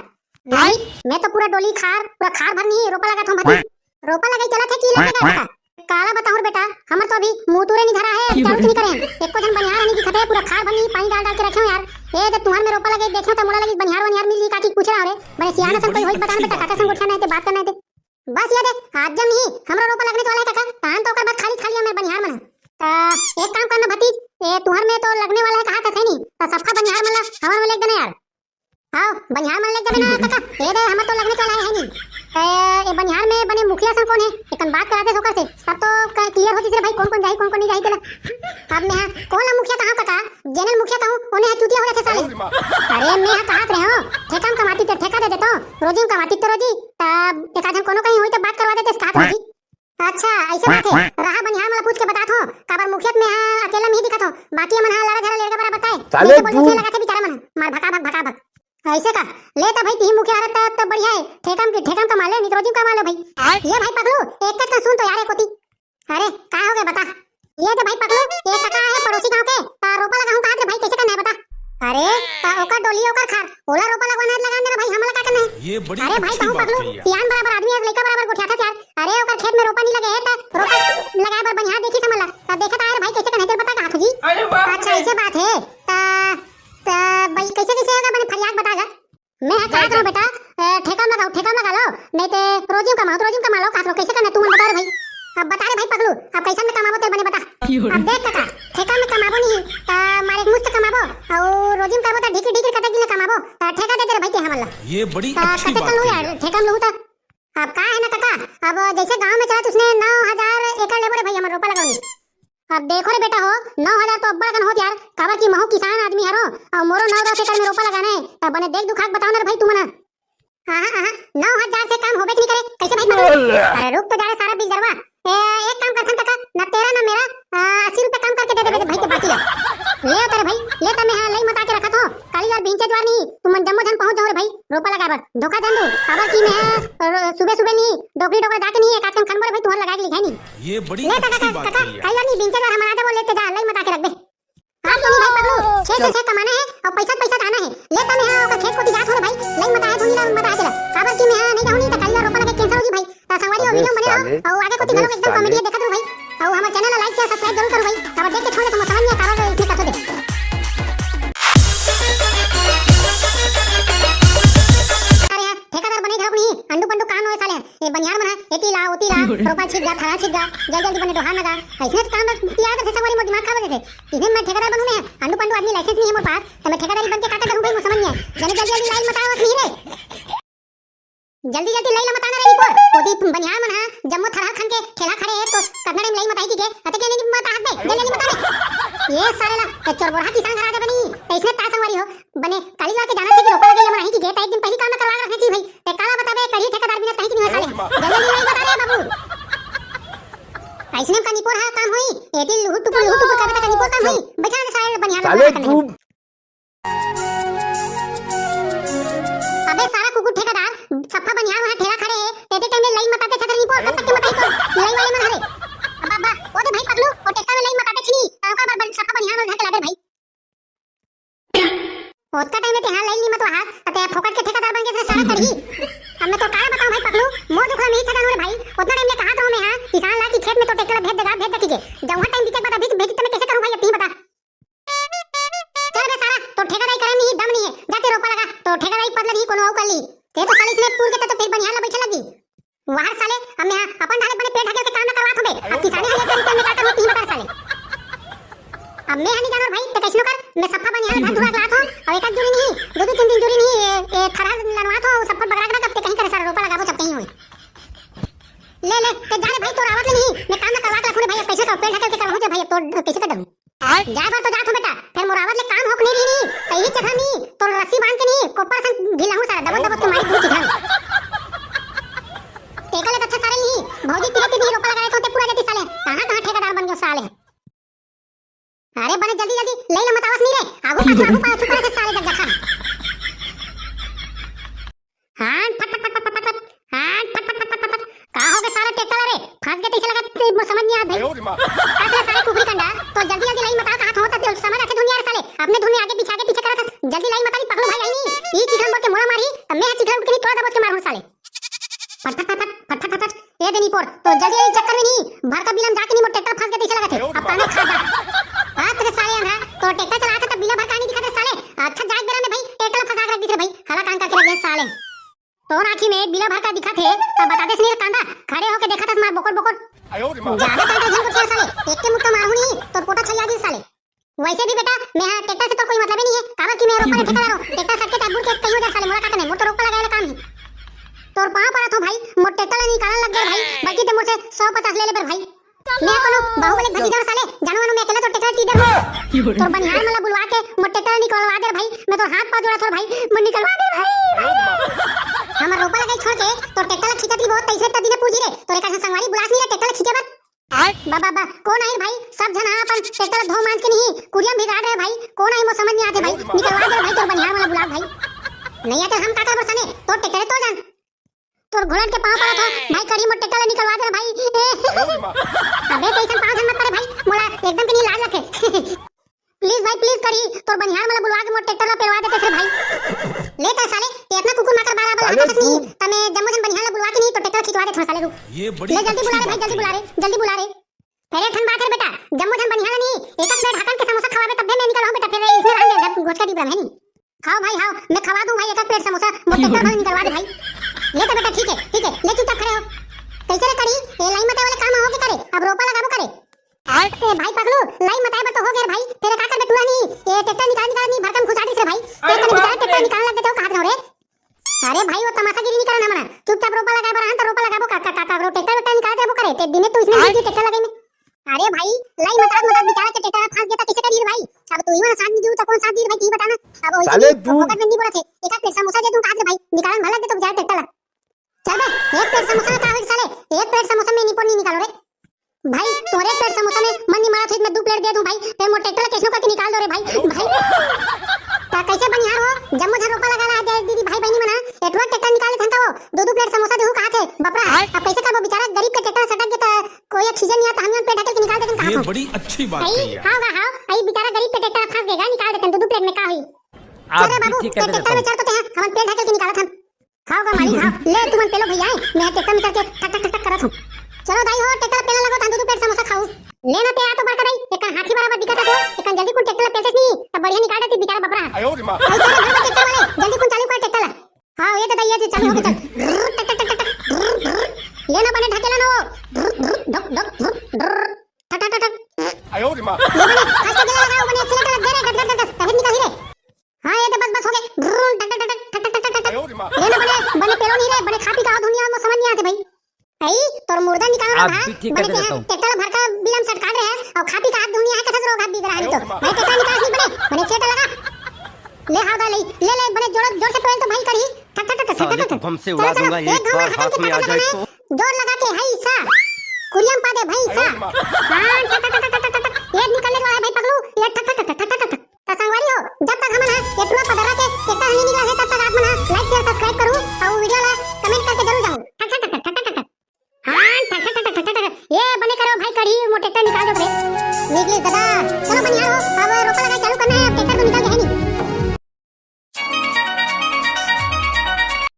नहीं, मैं तो पूरा डोली खार, पूरा खार भर नहीं रोपा लगा था भर। रोपा लगाई चला थे की लगा का? काला बताऊं रे बेटा, हमर तो अभी मुंह तूरे नहीं धरा है, चालू नहीं करे हैं। एको जन बनिहार नहीं दिखते, पूरा खार भर नहीं पानी डाल डाल के रखे हो यार। ए जब तुम्हार में रोपा लगे देखे तो मोला लगी बनिहार वनिहार मिली काकी पूछ रहा रे। बड़े सियाना सन कोई होई बताना बेटा, काका संग गोठिया नहीं थे, बात करना है ते। बस ये दे, आज जब नहीं हमरो रोपा लगने वाला है काका, तान तो ओकर बाद खाली खाली हमें बनिहार मन। त एक काम करना भतीज, ए तुहर में तो लगने वाला है कहा था नहीं, त सबका बनिहार मन ला हमर में लेके देना यार। हां, बनिहार मन लेके देना काका, ए दे हमर तो लगने वाला है नहीं। त ए बनिहार में बने मुखिया सन कौन है, एकन बात करा दे ओकर से, तब तो क्लियर होती रे भाई कौन कौन जाही कौन कौन नहीं जाही तेला। अब मैं हां कौन ला मुखिया कहा काका, जेनल मुखिया कहूं ओने चूतिया हो जाथे साले। अरे मैं हां कहात रहे हो, ठेका में कमाती ते ठेका दे देतो, रोजी में कमाती ते रोजी, तब एक आध जन कोनो कहीं होई त बात करवा देते कहात रहे जी। अच्छा, ऐसे बात है। रहा बनिहार मला पूछ के बतात हो, काबर मुखियत में हां अकेला में ही दिखत हो, बाकी मन हां लड़ा झगड़ा लेके बड़ा बताए। साले नहीं तो बोल तू मुझे लगा थे बेचारा मन, मार भका भक भका भक। अइसे का? ले त भाई, तिही मुखिया हरत त, त बढ़िया हे। ठेका म, ठेका म कमा ले, नहीं त रोजी म कमा ले भाई। ये भाई पगलू, एक कन सुन तो यार, एक कोती। अरे, का हो गया बता? ये दे भाई पगलू, ये कका हे पड़ोसी गांव के, त रोपा लगाहूं कहत रे भाई, कइसे करना हे बता? अरे, त ओकर डोली, ओकर खार, ओला रोपा लगवाना हे, लगान दे रे भाई, हमला का करना हे? ये बड़ी अरे भाई, अच्छी कहूं बात पगलू, कही यार। सियान बराबर आदमी हे, लइका बराबर गोठियाथस यार। अरे, ओकर खेत में रोपा नहीं लगे हे, त रोपा लगाए बर बनिहार देखिस हमला। त देखत आए रे भाई, कइसे करना हे, तेला बता कहत हों जी। अरे बाप रे। अच्छा, अइसे बात हे। त, त भाई, कइसे, कइसे होगा, बने फरियाद बता गा। मैं हा कहत रहों बेटा, ए, ठेका म लगाओ, ठेका म लगा लो, नहीं ते रोजी म कमाओ, तो रोजी म कमा लो, कहत रहों, कइसे करना हे तुमन बता रे भाई। अब बता रे भाई पगलू, अब कइसन में कमाबो तेला बने बता। अब देख कका, ठेका म कमाबो नहीं, त मारे एक मुश्त कमाबो, अउ रोजी म करबो त ढीकिर ढीकिर कतेक दिन ले कमाबो, त ठेका दे दे रे भाई ते हमन ला। ये बड़ी त अच्छी कतेक बात कन लूं कही यार, यार। ठेका म लूं त। अब का हे ना कका, अब जइसे गांव में चलत उसने नौ हजार एकड़ लेबो रे भाई हमन रोपा लगाओ नहीं। अब देखो रे बेटा हो, नौ हजार तो अब्बड़ अकन होत यार, काबर कि महूं किसान आदमी हरों, अउ मोरो नौ दस एकड़ में रोपा लगाना हे, त बने देख दुखा के बताओ ना रे भाई तुमन। आहा, आहा, नौ हजार से कम होबे नहीं करे, कइसे भाई पगलू? अरे रुक तो जा रे सारा बिलदरवा। ए, एक काम करथन कका, ना तेरा ना मेरा, आ, अस्सी रुपया कम करके दे देबे भाई ते बाकी हे। ले त रे भाई, ले त मैं हा लई मता के रखत हों, काली यार बिहनिया दुवार नहीं, तुमन जम्मो झन पहुंच जाओ रे भाई। रोपा लगाए बर धोखा झन दू, काबर कि मैं हा सुबह सुबह नहीं, डोकरी डोकरा जाके नहीं, एक आध कन खनबो रे भाई, तुंहर लगाए के लिखाए नहीं। ये बड़ी ले त अच्छी कका, बात कही यार। काली यार नहीं, बिहनिया दुवार हमन आ जाबो, ले त जा, लई मता के रखबे। हाँ, तो नहीं भाई पगलू, छह से छह कमाना हे अउ पैसा पैसा जाना हे। ले त मैं हा ओकर खेत कोती जात हों रे भाई, लई मता हे, धुनी ला मता हे तेला। काबर कि मैं हा नहीं जाहूं नहीं त काली यार रोपा लगे cancel होही भाई। त संगवारी हो, video में बने रहो अउ आगे कोती घलो एकदम comedy हे देखत रहो भाई। अउ हमर channel ला like, share, subscribe जरूर करो भाई। काबर देख के छोड़ ले तुम समझ नहीं काबर इसने कथो दे। अरे यार, ठेकेदार बने घलो नहीं, अंडू पंडू कान होए साले। ये बनिहार मन हा, एती ला, ओती ला, रोपा छिप गा, थरा छिप गा, जल्दी जल्दी बने डोहार न गा। अइसने काम में पिया करथे संगवारी, मोर दिमाग खराब हो जाथे। इसने मैं ठेकेदार बनूं मैं, अंडू पंडू आदमी, license नहीं हे मोर पास, त मैं ठेकेदारी बन के का करहूं भाई, मोर समझ नहीं आए। जल्दी जल्दी लाई मता नहीं रे। जल्दी जल्दी लाई ला मता ना रे निपोर। ओती बनिहार मन हा, जम्मो थरहा खन के ठेला खड़े हे, तो कतना time लाई मताही कि गे, अते के नहीं मता हाथ में, जल्दी जल्दी मता रे। ये साले ला, ए चोरबोरहा किसान घर आ जाबे नहीं, त इसने ता संगवारी हो, बने काली ला के जाना चाहिए कि रोपा लगे ये मन आही कि गे, त एक दिन पहली काम ना करवा रखना चाहिए भाई। ते काला बताबे, कढ़ी ठेकेदार बिना कहीं की नहीं हो साले। जल्दी जल्दी लाई बता रे बाबू। अइसने का निपोर हा काम होई, एती लुहुट टुपुर, लुहुट टुपुर करबे त का निपोर काम होई। बैठा दे साले बनिहार साले बना तू। अबे सारा कुकुर ठेकेदार, सफा बनिहार वहाँ ठेला खड़े हे, तेते time में लाई मताते छतरी निपोर, कब तक के मताही तो, लाई वाले मन हरे। अब्बा, अब्बा, ओ दे भाई पगलू, ओ ट्रैक्टर में लाई मताते छिनी, ताऊ का बर सफा बनिहार मन धर के लागे भाई। ओतका time में तेहा लाई नी मतवा हास, अते फोकट के ठेकेदार बन के सारा करही। अब मैं तो काला बताऊं भाई पगलू, मोर दुख ला नहीं छदान रे भाई। ओतना time ले कहा तो मैं हा, किसान ला कि खेत में तो ट्रैक्टर ला भेज देगा, भेज दे के। जब वहाँ time बीते के बाद अभी तो भेज, तो मैं कैसे करूं भाई, अब तुम ही बता। चल बे सारा, तो ठेकेदारी करे नहीं, दम नहीं है, जाके रोपा लगा, तो ठेकेदारी पद लगी कोनो अउ कर ली। ते तो साली इसने पूर के तो फिर बनिहार ला बैठे लगी। वाह साले, अब मैं हा अपन ढाले बने पेट ढके के काम ना करवात होबे। अब किसानी हाले तेरी तेल में काटा रोटी बता साले। अब मैं हा नहीं जानवर भाई, ते कैसनो कर, मैं सफा बनिहार धर धुआ के लात हों, अउ एक आध दूरी नहीं, दो दो तीन तीन दूरी नहीं, ए, ए, थरा लनवात हों, अउ सफा बगरा के रख, अब ते कहीं करे सारा रोपा लगाबो, जब कहीं होए। ले, ले, ते जा रे भाई, तोर आवत ले नहीं, मैं काम ना करवा के रखूं रे भाई, अब कैसे कर, पेट ढके के करवाहूं जे भाई, अब तोर कैसे कर दूं? जाए बर तो जात हों बेटा, फेर मोर आवत ले काम होक नहीं रही नहीं, त इही चढ़ा नहीं, तोर रस्सी बांध के नहीं, कोपर सन ढीलाहूं सारा, दबोच दबोच के मारी दूं चिढ़ा। तेकर ले तो अच्छा साले नहीं, भौजी तीरे तीर रोपा लगा रखे हों ते पूरा देती साले, कहाँ कहाँ ठेकेदार बन गयो साले। अरे बने जल्दी जल्दी, ले लो मत आवाज नहीं रे, आगू पाछू, आगू पाछू करे से साले जग जखा। हाँ, फट, फट, फट। हाँ, फट, फट, फट। का हो गए सारा ट्रैक्टर रे? फंस गए तैसे लगा, ते समझ नहीं आत भाई। आयो रे माँ। का साला सारे कुकरी कंडा, तो जल्दी जल्दी लाई मता कहाँ हो, तब समझ आथे धुनिया रे साले। अपने धुन में आगे पीछे, आगे पीछे करत हस। जल्दी लाई मता नहीं पकड़ो भाई, आई नहीं। ये चिखला बोल के मोला मारी, तब मैं चिखला उठ के नहीं तोड़ा दबोच के मारूं साले। फट, फट, फट, फट। ए दे निपोर, तो जल्दी जल्दी चक्कर में नहीं, भर का बिलम जाके नहीं, मोर ट्रैक्टर फंस गए तैसे लगा थे। अब ताने खा जा। हाँ, तेरे साले अंधा, तो ट्रैक्टर चला था तब बिला भर का नहीं दिखा थे साले। अच्छा जाग बेरा में भाई, ट्रैक्टर फंसा के रख दी थे भाई, हला कान करके रख दे साले। तोर आँखी में बिला भर का दिखत हे, त बता देस नहीं रे कांदा, खड़े होके देखत हस मार बोकर बोकर। आयो रे माँ। ज्यादा कांदा झन गोठिया साले, एक के मुक्का मारहूँ नहीं, तोर पोटा छलिया दिस साले। वैसे भी बेटा, मैं हा ट्रैक्टर से तोर कोई मतलब ही नहीं है, काबर कि मैं रोपा के ठेकेदार हों, ट्रैक्टर सटके त बुड़ के कहीं हो जा साले, मोला का करना है, मोर तो रोपा लगाए ला काम ही। तोर पाँव परत हों भाई, मोर ट्रैक्टर ला निकालन लग गया भाई, बल्कि ते मोर से सौ पचास ले ले बर भाई। मैं कोनो बाहुबली भतीजा हूँ साले, जानो मानो मैं अकेला तो ट्रैक्टर टीडर हूँ। तोर बनिहार मन ला बुलवा के मोर ट्रैक्टर निकलवा दे रे भाई, मैं तोर हाथ पाँव जोड़त हों रे भाई, मोर निकलवा दे रे भाई, भाई। हमर रोपा लगाई छोड़ के तोर ट्रैक्टर ला खींचत रही बहुत, तैसे इतना दिन पूछ रहे, तोर एक संगवारी बुलास नहीं रहे ट्रैक्टर ला खींचे बर। बाबा बा, कौन आई भाई, सब झन हा अपन ट्रैक्टर ला धो मांज के नहीं, कुरिया में भिगा दे भाई, कौन आई मोर समझ नहीं आते भाई, निकलवा दे रे भाई, तोर बनिहार मन ला बुला भाई। नहीं आते हम का करबो साले, तोर ट्रैक्टर तो जान। तोर घोड़न के पाँव पड़त हो भाई, कड़ी मोर ट्रैक्टर ला निकलवा दे रे भाई। अबे तइसन पाँव झन मत पड़े भाई, मोला एकदम के नहीं लाज लगथे। प्लीज भाई प्लीज कड़ी, तोर बनिहार मोला बुलवा के मोर ट्रैक्टर ला पेलवा देते रे भाई। ले त साले, ते इतना कुकुर माकर बारा बारा साले हाकत नहीं, तमे जम्मो झन बनिहार ला बुलवा के नहीं तो ट्रैक्टर खिंचवा देते साले को। ये बड़ी ले जल्दी बुला रे भाई, जल्दी बुला रे, जल्दी बुला रे। फेर एक ठन बात हे बेटा, जम्मो झन बनिहार ला नहीं एक एक प्लेट हाकन के समोसा खवाबे तब मैं निकल आऊं बेटा, फेर इसने रहन दे जब घोचका डिबरा में नहीं। हाव भाई हाव, मैं खवा दूं भाई एक एक प्लेट समोसा, मोर ट्रैक्टर भर निकलवा दे भाई। ले त बेटा ठीक है, ठीक है, ले चुपचाप खड़े हो। कइसे रे कड़ी, ए लाई मताए वाले काम हो के करे, अब रोपा लगाबो करे। ए भाई पगलू, लाई मताए बर तो हो गे भाई, फेर का करबे टूरा नहीं, ए ट्रैक्टर निकाल निकाल नहीं भरकम घुसा दिस रे भाई, ते कने बिचारा ट्रैक्टर निकाल लग देते हो कहात रहो रे। अरे भाई वो तमाशागिरी नहीं करन हमन, चुपचाप रोपा लगाए बर आन त रोपा लगाबो का का का का, ट्रैक्टर वेक्टर निकाल देबो करे, ते दिने तू इसने नहीं ट्रैक्टर लगाई में। अरे भाई, लाई मतात मतात बिचारा के ट्रैक्टर फंस गया था, कैसे करिए भाई? अब तू ही वाला साथ नहीं दू तो कौन साथ दी भाई, तू ही बता ना। अब वैसे साले भी तू फोकट में नहीं बोला थे, एक आध प्लेट समोसा दे दूं काट ले भाई, निकालन भला दे तो बिचारा ट्रैक्टर ला। चल बे, एक प्लेट समोसा में का होई साले, एक प्लेट समोसा में निपोर नहीं निकालो रे। भाई तोरे एक प्लेट समोसा में मन नहीं मारा था, मैं दो प्लेट दे दूं भाई, ते मोर ट्रैक्टर ला कैसे करके निकाल दो रे भाई। भाई ता कैसे बनिहार हो, जम्मो झन रोपा लगा ला दे दीदी भाई बहनी मना, एटवा ट्रैक्टर निकाल लेथन तो दो दो प्लेट समोसा देहू कहा थे बपरा। अब कैसे करबो बिचारा गरीब के ट्रैक्टर सटक गया था, कोई एक सीजन नहीं आता, हम पे ढकेल के निकाल देते हैं, कहाँ ये था? बड़ी अच्छी बात आई, कही है। हाँ गा, हाँ, आई बेचारा गरीब के ट्रैक्टर फंस गया, निकाल देते हैं, दो दो प्लेट में का हुई? आप चल रे भी बाबू, ठीक ये कहते ट्रैक्टर रहता हूँ। में चढ़ तो ते हैं, हम पेट ढकेल के निकालत हम। खाओ गा मालिक, खाओ। ले तुमन पेलो भैया, मैं ट्रैक्टर में चढ़ के ठक ठक ठक ठक करत हूँ। चलो दाई हो, ट्रैक्टर पेला लगो, तहां दो दो प्लेट समोसा खाऊ। लेना ते आ तो बड़का दाई, एक हाथी बराबर दिखत है तो, एक जल्दी कुन ट्रैक्टर पेलते नहीं, तब बढ़िया निकाल देती बेचारा बपरा। आयो रे माँ। ऐसा रे भर ट्रैक्टर वाले, जल्दी कुन चालू कर ट्रैक्टर ला। हाँ, ये तो दैया जी चालू हो गया, चल। टक, टक, टक, टक, टक। लेना बने ढकेला ना वो। ढक, ढक, ढक, ढक। टक, टक, टक, टक। आयो रे माँ। ये बने, आज तो गेला लगा, वो बने accelerator लग दे रे, गट, गट, गट, गट। तभी निकल ही रे। हाँ, ये तो बस, बस हो गए। टक, टक, टक, टक, टक, टक। आयो रे माँ। लेना बने, बने पेलो नहीं रे, बने खा पी का दुनिया में समझ नहीं आते भाई। आई, तोर मुर्दा निकालना आप था, भी ठीक बने कहते हैं, रहता हूँ। ट्रैक्टर भर का बिलम सटका रहे हैं, और खा पी का हाथ दुनिया है, कैसे रोग हाथ बीग रहा है तो। आयो रे माँ। भाई, ट्रैक्टर निकाल नहीं बने, बने accelerator लगा। ले हाव दा ले, ले ले, बने जोर, जोर से पेल तो भाई करी। ठक, ठक, ठक, ठक, ठक, साले ठक। को बम से चलो, उड़ा चलो, दूंगा, एक एक घाव में बार हाथ में आ जाए तो। जोर लगा के, हाय सा। कुरियम पा दे भाई सा। हाँ, ठक, ठक, ठक। ये निकलने वाला है भाई पगलू, ये ठक, ठक, ठक, ठक, ठक, ठक। तो संगवारी हो, जब तक हमन हा ये टूरा पदरा के ट्रैक्टर नहीं निकला है, तब तक आप मन हा like, share, subscribe करू और video ला comment करके जरूर जाऊ। ठक, ठक, ठक, ठक, ठक, ठक। हाँ, ठक, ठक, ठक, ठक, ठक, ठक। ये बने करो भाई, कड़ी मोर ट्रैक्टर निकाल दो रे। निकली दादा, चलो बनिहार हो, अब रोपा लगाए चालू करना है।